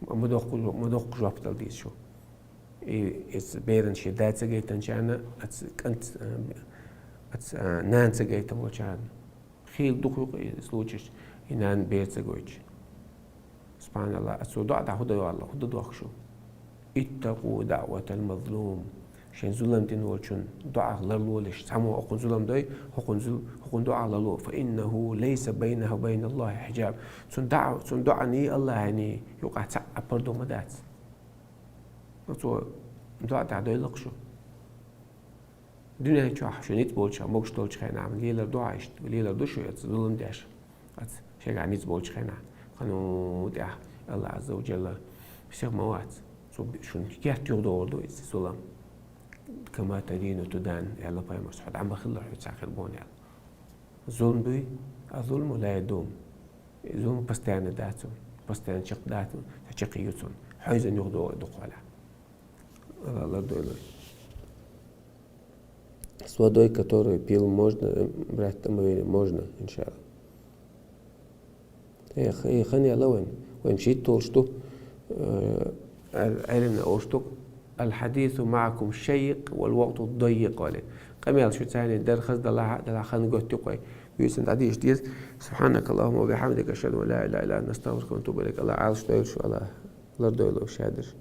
Ма доккха, ма доккха жоп дала деза шу. И, и берана шен да ца гайтанчарна, аца кӀант, аца нана ца гайта волчарна. Хийла дукха ю-кх и случайш, и нана бер ца гойташ. Субханаллах, аца доӀа дӀа хӀу да йоалла, хӀу да дохка шу. «اتقوا دعوة المظلوم». Шен зулам дина волчун доӀах ларлолаш, цхьаммо окхун зулам дой, хӀокхун зул-, хӀокхун доӀах ларло. «فإنه ليس بينه وبين الله حجاب». Цун доӀа, цун доӀаний, Аллахьаний юкъахь цхьа а пардо ма дац. Цо доӀа дӀадойла-кх шу. Дуьнен чохь шу низ болчохь, могуш долчу хенахь лелар ду хьан иштта, лелар ду шу эца зулам деш? Аца шегахь низ болчу хенахь, кхано тӀехь Алла Азза ва Джалла сих ма вац. Цо шуна керта юхадогӀур ду иза зулам. «كما تدين تدان», аьлла пайхамарс, хьо дӀа ма хилла, хьоьца хир бу аьлла. Зулам дуй, а зулму ла ядум. Зулам постоянно дац, постоянно чекх дац, чекх ю цунна. Хьо иза юхадогӀур ду кхолехь. Алла лардойла. С водой, которую пил, можно, э, брать омовение? Можно, иншалла. Э, х-, э, хан яла вайн. Вайн шийтта толуш ду, э, Ӏел-, Ӏелимна олуш ду: «الحديث معكم شيق والوقت ضيق», — олий. Къамел шу царний дара хаза далахь а, далахь хан готти кхой. Вуьйсан дӀадийша деза. سبحانك اللهم وبحمدك، أشهد أن لا إله إلا أنت، نستغفرك ونتوب إليك. Алла Ӏалаш дойла шу, Алла лардойла шу шадерш.